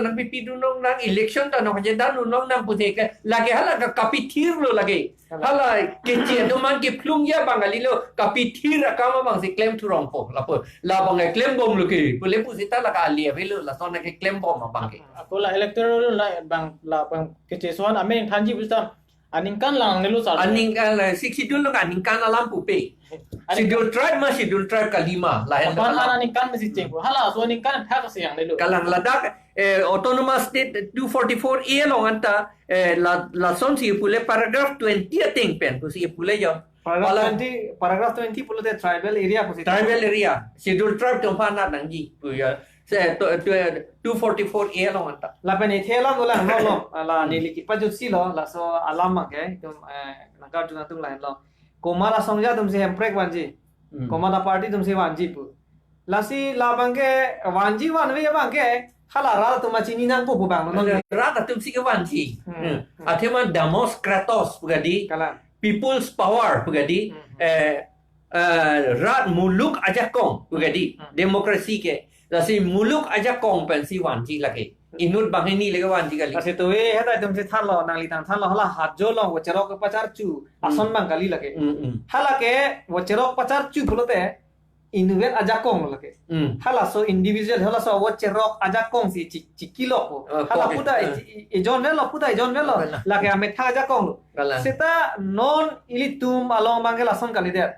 nangpipi dun lonang, election ta nangkachedan dun lonang pusi ke, lake hala ka kapithir lo lake. Hala. Hala keche atum an kephlung ya bang kali lo, kapithir akam abangsi klem thurong po, lapu, labang ke klembom lo ke, pule pusita la kali avelo, lason ke klembom abang ke. Ako la electoral la bang, la bang keche ason amen thanji pusita aningkan lang nelo sar. Aningkan la, Sixth Schedule lo aningkan alam pupe. Aningkan. Schedule tribe ma, Schedule tribe kalima, lahen Aphan kalam. Aningkan masi cheng. Hala, so aningkan thak si yang nelo. Kalang ladak, eh, autonomous state two forty-four A along anta, eh, la, lasonsi pule paragraph twenty ateng pen, pusi pule jo. Paragraph Pala- twenty, paragraph twenty pulote tribal area pusi. Tribal area, Schedule tribe atum aphan nangji, pu ya. Se, to, to, two forty-four A along anta. Lapen ithe alam lo lang, no, lo. Ala Hmm. neli kipajutsi lo, laso alam abangke, itum, eh, nangkarju nangtum lahenlo. Komat asongja atumsi hemprek vanji. Hmm. Komat aparty atumsi vanji pu. Lasi labang ke vanji vanve abang ke, hala rat atum achini nangpo pu abang, no, no. Rat atumsi kevanji. Hmm. Hmm. Athema Demos Kratos pu kali. Kalang. People's power pu kali. Hmm. Eh, eh, rat muluk ajakong pu kali. Hmm. Democracy ke. Lasi muluk ajakong pensi vanji lake. Inut banghini lake vanji kali. Lasi tuwe heta atumsi thanlo, nangli tang thanlo, hala Hajjo along vote cherok kepacharchu, Hmm. ason abang kali lake. Hmm, hmm. Hala ke vote cherok pacharchu pulote, inutvet ajakong lo lake. Hmm. Halaso individual, halaso vote cherok ajakongsi chi-, chikilo ko. Eh, Hala kok, puta eh. i-, i-, ijon velo, puta ijon velo. Kalang. Lake amethang ajakong lo. Kalang. Seta non ilitum along abang ke lason kalidet.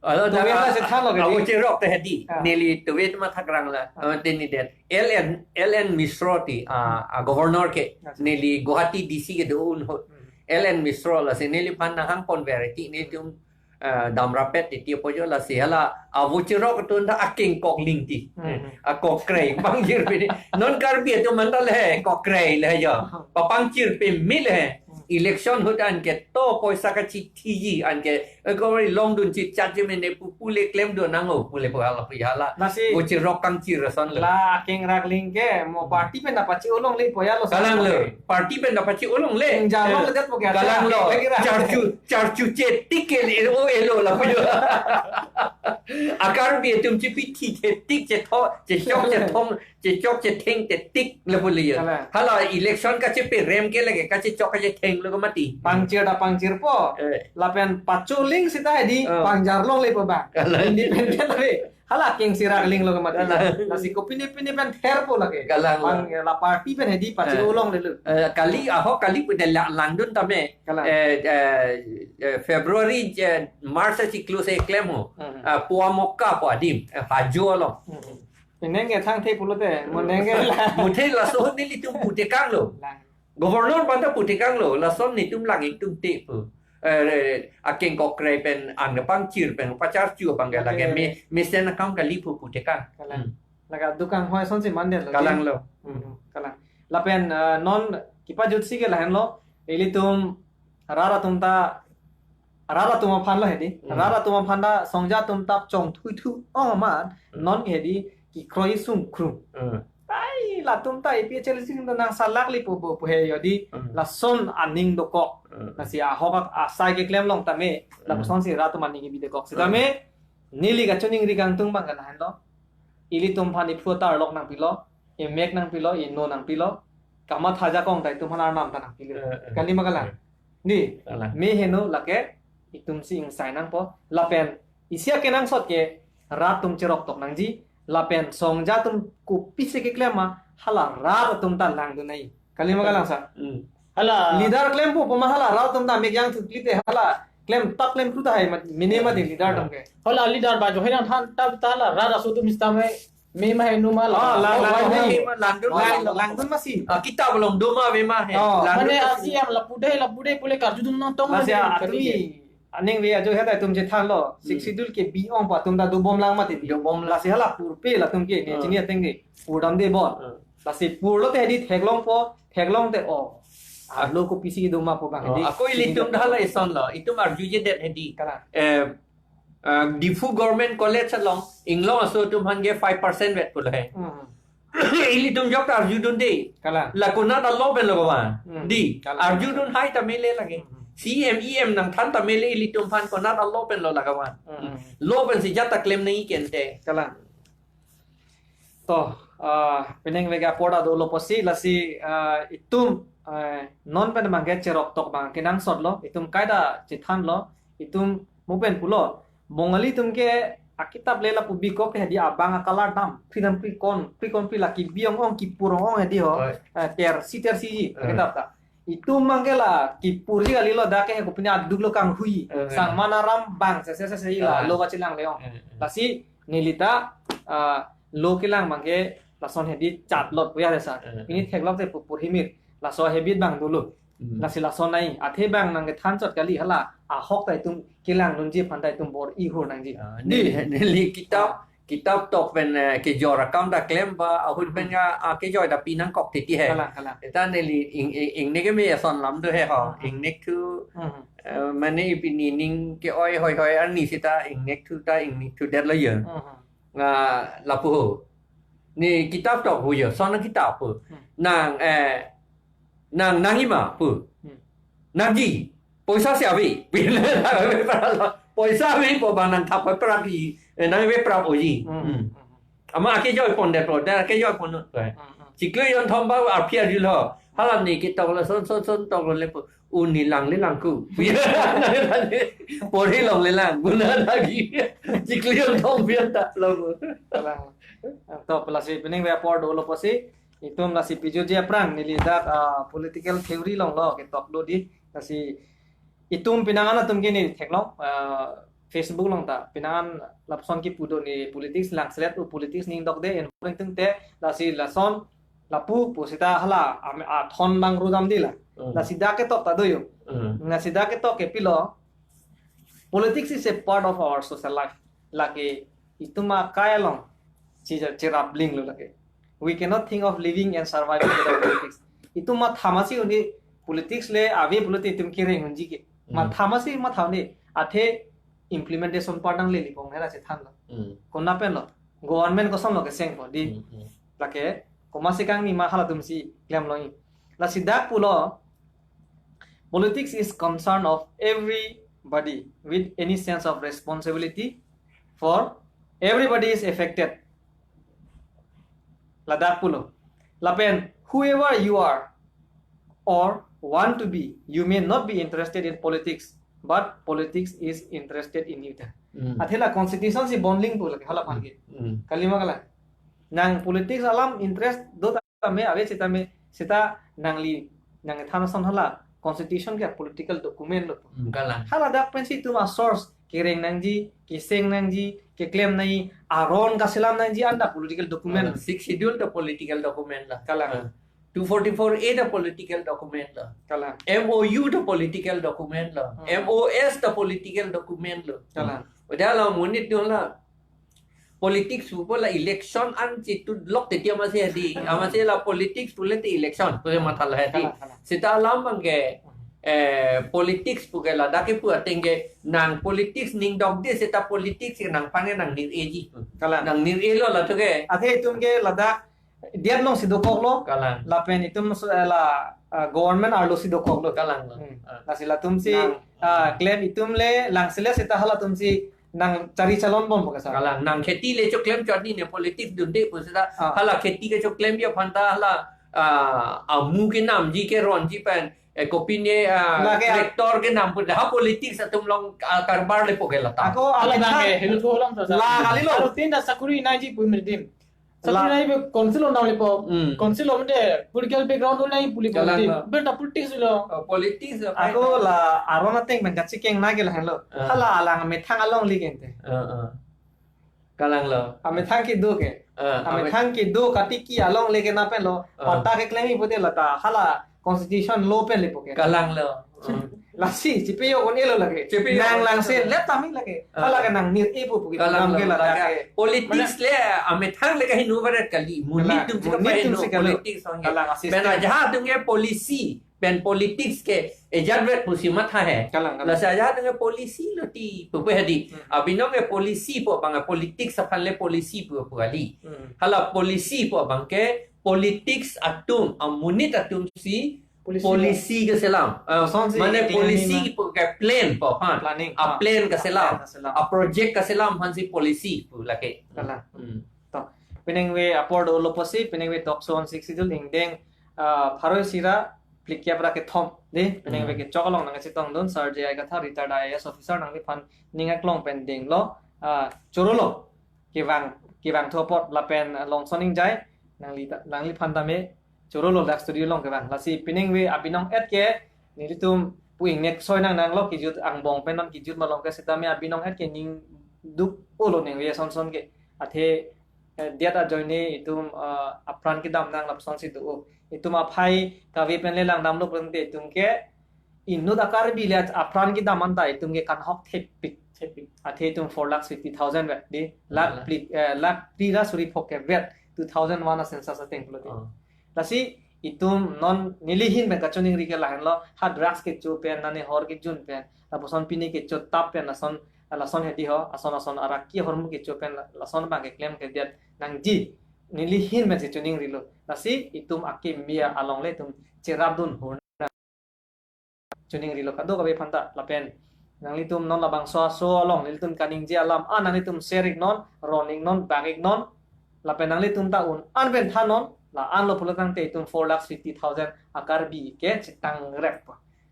Alo, Tuwe ta-, hala si thanlo ke ah, di. Vote cherok te hedi. Ah. Neli tuwe ma thakrang la. Ah. Ah, teni det. L N, L N Mishra ti, ah, ah, governor ke. Ah. Neli Guwahati D C kedo un ho. Hmm. L N Mishra lasi neliphan nanghang pon vereti nelitum, ah, damrapet ti ti apojo lasi hala, ah, vote cherok atum ta akeng kok ling ti. Hmm. Ah, kok krei bang jir pini. Non Karbi atum anta le kok krei le jo. Ah. Papangchir peme le. Hmm. Election ahut anke to poisa kachithiji anke, eh, ko longdun chitchat je mene pu pule klemdun nang o pule pu hala pu hala. Lasi Vote cherok kangchir ason lo. La akeng rakling ke mo party pen dapat chi ulong le poya lo. Kalang lo. Party pen dapat chi ulong le. Jalo le det po kya. Kalang lo. Lagi ra. Charchu, charchu chetik ke le o elo lapu jo. A Karbi atum chipithi chetik chetho, chechok chethong, chechok chetheng chetik lapu le jo. Kalang. Hala election kacheperem ke lake kachechok kachetheng lo ke mati. Pangchir ta pangchirpo. Eh. Lapen pacholing seta hedi Oh. pangjar longle po abang. Kalang. Independent ave. Hala akengsi rakling lo ke mati. Kalang. Lasi kopine pine pen therpo lake. Kalang. Pang, la party pen hedi pachir Eh. ulongle lo. Eh, kali ahok kali pu de la-, langdun tame. Kalang. Eh, eh, eh, February, eh, March achiklo si klem ho. Hmm. Ah, Puamoka pu adim, eh, Hajjo along. Hmm. Penang ke thangthe pulote, mo nang ke la. Muthe laso ahut nelitum putekang lo. Lang. Governor aphan ta putekang lo, lason netum lang ingtungte pu. Eh, akeng kok krei pen ang pangchir pen pacharchu abang ke lake Oke. me, mesen akam kali pu putekang. Kalang. Hmm. Lake dukang hoi asonsi mandet lo. Kalang lo. Hmm, kalang. Lapen, eh, non kipajutsi ke lahenlo, ilitum rat atum ta, rat atum aphan lo hedi. Hmm. Rat atum aphan ta songja atum ta chongthuithu ong amat, Hmm. non hedi kekroi sungkrung. Hmm. Tai latum ta A P H L C ta nangsalak le po bo pu he jo di, Hmm. lason aning dokok. Hmm. Lasi ahok asai keklem long tame, Hmm. lapusonsi rat atum aning kebi dokok. Hmm. Sitame, neli kachiningri kangtung abang ke lahenlo. Ilitum aphan iphu tarlok nangpilo, imek nangpilo, ino nangpilo. Kamatha ajakong ta itum aphan arnam ta nangpilo. Eh, eh. Kali ma kalang? Eh. Di, Kalang. Me heno lake itumsi ingsai nangpo. Lapen isi akenangsot ke rat atum cherok tok nangji. Lapen songja atum kopisi keklem ma hala rat atum ta langdun nangji. Kali ma kalang sir? Hmm. Hala. Leader klempo pu ma hala rat atum ta mek jangthu kali te hala klem tak klem kru ta hai mat, mene mati leader atum ke. Hala leader ba jo hai nang than ta ta hala rat aso atum sitame me ma hai nu ma la. Oh, la, la, Oh, la, wai la, me. Langdun, Oh, langdun. Langdun masi. Ah, kitab along do ma ave ma he. Oh. Langdun Mane masi. Asi yang lapu dei, lapu dei pule karjudun nangtong Lasi ma atumi. Aning ve ajo heta itum chethanlo. Sixth Hmm. Schedule kebi ong pu atum ta dobom lang mati. Dobom lang. Lasi hala purpe latum ke ne Ah. chini ateng ke. Purdamde bon. Ah. Lasi purlo te hedi theklongpo, theklongte o. Arlo kopisi do ma pu abang Oh, hedi. ako ilitum dah la ison lo. Itum arjujedet hedi. Kalang. Eh, eh, Diphu Government College along, inglong aso atum aphan ke five percent vet pulo he. Hmm. Ilitum jok ta arjudunde. Kalang. La konat alo pen lo kawan. Hmm. Di, Kalang. Arjudun hai ta mele lake. Hmm. C M E M nangthan ta mele ilitum aphan konat alo pen lo la kawan. Hmm. Lo pensi jat ta klem nangji kente. Kalang. To, Ah, penang vega porda dolo pusi lasi, ah, itum, eh, non pen bangke cherok tok bang kenangsot lo, itum kaita chethan lo, itum mo pen pulo. Bongali atum ke akitap le lapu bikok ke hedi abang a-colour dam, phri dam phri kon, phri kon phri laki biong ong kipur ong ong hedi ho, Oi. eh, ter si ter si ji, Oi. akitap ta. Itum bangke la kipur ji kali lo, dak ke he kopine aduk lo kanghui. Eh. Sang mana ram bang se se se se la Ah. lo kachelang le ong. Eh, eh. Lasi neli ta, ah, lo kelang bangke lason hedi chat lot puya desa. Eh, eh. Pini theklok te pupur himir. Laso habit bang dulu. Hmm. Lasi lason nai. Athe bang nangkethan chot kali hala. Ahok ta itum kelang dunji aphan ta itum bor-i hur nangji. Ah, Di. neli, neli kitap, kitap tok pen, eh, kejor akam ta klem ba, ahut pen Hmm. ya, ah, kejor ta pinangkok titi he. Kalang, kalang. Eta neli ing, ing, ingne ke me ason lam do he ho. Hmm. Ingnek thu, Hmm. eh, mane ipini ning ke-oi hoi hoi arni sita ingnek thu ta ingnek thu det lo ye. Hmm. Nga lapu ho. Ni kitap tok hu ye, son kitap pu. Hmm. Nang, eh, nang nangji ma pu. Hmm. Nangji. Poisa si ave. Poisa ave pu bang nangthap prak ji. Eh, nangve prak o ji. Hmm. Hmm. Hmm. Ama akejoi pon det lo, det akejoi pon lo. Hmm. Hmm. Chiklo jonthom ba arphi arjul ho. Hala ni kitok lo son son son tok lo le pu. Uni lang le lang ku. Pori long le lang. Buna lagi. Chiklo jonthom pian ta lo. Kalang. To lasi penang vega por dolo pusi. Itum lasi piju ji aphrang neli dak, ah, political theory along lo ketok do di. Lasi itum penang an atum ke neli theklong, ah, Facebook along ta. Penang an lapuson kipu do ni politics langselet u politics ning dok de en pring tung te lasi lason lapu pu sita hala am-, athon bang rudam di la. Hmm. Lasi dak ketok ta do yo. Hmm. Lasi dak ketok ke pilo. Politics is a part of our social life. Lake itum akai along chija cherap bling lo lake. We cannot think of living and surviving without politics. Itum matha masi un-e politics le ave pulote itum kereng unji ke. Hmm. Matha masi matha un-e athe implementation part nangle lipong hela chethan lo. Hmm. Kona pen lo. Government koson lo keseng po di. Hmm, hmm. Lake komatsi kangni ma halatum si klem lo-i. Lasi dak pulo, politics is concern of everybody with any sense of responsibility for everybody is affected. Ladak pulo. Lapen whoever you are or want to be, you may not be interested in politics, but politics is interested in you. Hmm. Athe la constitution si bonding pu lake hala aphan ke. Hmm. Kali ma kalang. Nang politics alam interest do tame ave sitame sita nangli nangthan ason hala constitution ke political document lo. Hmm, kalang. Hala dak pensi itum a-source kereng nangji, keseng nangji, keklem nangji, aron kaselam nangji anda political document. Kalang. Sixth Schedule ta political document lo. Kalang. Ah. Two forty-four A ta political document lo. Kalang. M O U ta political document lo. Hmm. M O S ta political document lo. Kalang. Udah lo monit dun la. Politics pu la election an chitu lok te tiam ase hedi. Hmm. Amase la politics pu le te election pu le matha la hedi. Kalang, kalang. Sita alam bangke, eh, politics pu ke ladak kepu ateng ke nang politics ning dok de sita politics ke nangphan ke nangnir-e ji. Kalang. Nangnir-e lo la tu ke. Athe itum ke ladak diat along si dokok lo. Kalang. Lapen itum su-, eh, la, ah, government arlo si dokok lo. Kalang lo. Hmm. Ah. Lasi latum si, Nang. ah, klem itum le langselet sita halatumsi nang chari chalon bom pu kesa. Kalang, nang kheti le choklem chot ni ne politics dunde pu sita. Ah. Hala kheti kechoklem ya aphan ta hala, ah, amu kenamji keronji pen, eh, kopine, ah, Lake a- tractor kenam pu ha politics atum along, ah, karbar le pu ke lata. Ako Hala abang abang ke, eh, helu thu alam sa sa. La kali lo. Aro tin ta sakuri nangji pu mirdim. Sakuri La- nangji pu council lo nang le po. Hmm. Council lo mende political background lo nangji pu le po Kalang mende. la. Ber ta politics lo. Oh, politics lo. Ako la aron ateng pen kachekeng nangke lahenlo. Ah. Hala alang amethang along le ke ente. Ah, ah. Kalang lo. Amethang kedo ke. Ah, ame- Amethang kedo katiki along le ke na pen lo. Ah. Patta keklem-i pute lata hala constitution lo pen le pu ke. Kalang lo. Hmm. Lasi, chipeyok un-e lo lake. Chipeyok Nang un-e lo. langselet tame lake. Ah. Hala ke nangnir-e pu pu ke Kalang program lo, ke la lake. lake. Politics Mana- le, amethang le kaheno barat kali. Monit Kalang, atum si monit atum kapaheno si kalang. politics ong ke. Kalang, a system. Pen ajahak atum ke policy, pen politics ke ejat vet pusi matha he. Kalang, kalang. Lasi ajahak atum ke policy lo ti, pu pu hedi. Hmm. Abinong ke policy pu abang ke politics aphan le policy pu pu kali. Hmm. Hala policy pu abang ke politics atum, amonit atum si Policy policy keselam. Ah, Kosonsi mane economy policy ma- pu ke plan pu aphan. Planning, Ah, ah. plan keselam. Plan keselam. Ah, project keselam aphansi policy pu lake. Kalang. Hmm. To. Peningve apor dolo pusi, peningve talk show on Sixth Schedule ingdeng, ah, pharo isi ra phlikep ra kethom. Dei, peningve Hmm. kechok along nangchetongdun, Sir J I Kathar, retired I A S officer, nangliphan ning aklong pen denglo, ah, chorolo. Kevang, kevang thu apot lapen, ah, Longson Ingjai, nangli ta, nangliphan tame chorolo dak studio along kevang. Lasi peningve abinong et ke, nelitum pu ingnek soi nangnanglo, kejut angbong pen non kejut malom ke, setame abinong et ke ning duk-olo ningve sonson ke. Athe, eh, diat ajoine itum, eh, apran kedam nang lapusonsi do. Itum aphai kave pen le langdamlo pulote itum ke inut a-Karbi le apran kedam anta itum ke kanhok thepik. Thepik. Athe itum four lakhs fifty thousand vet dei. Lakh Wala. phli, eh, lakh phli ra suri phongo ke vet two thousand one a census ateng pulote. Oh. Lasi itum non neli ahin pen kachiningri ke lahenlo, ha drugs kecho pen, nane hor kejun pen, lapuson pini kecho tap pen, lason, lason hedi ho, ason ason arak ke hormu kecho pen, lason abang keklem ke diat nangji. Neli ahin pensi chiningrilo. Lasi itum akimi along le itum cherapdun hur na chiningrilo kadokave aphanta lapen nanglitum non labangso aso along nelitum kaningje alam an nanglitum share iknon, ron iknon, bang iknon, lapen nanglitum ta un an pen thanon, la-anlo pulo tangte itum four lakhs fifty thousand a-Karbi ke chetang rep.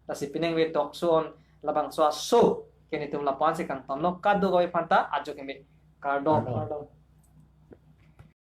Lasi peningve talk show on labangso aso ke nelitum lapu-ansi kangtonlo, kadokave aphanta ajo keme. Kardom. Kardom. Kardom.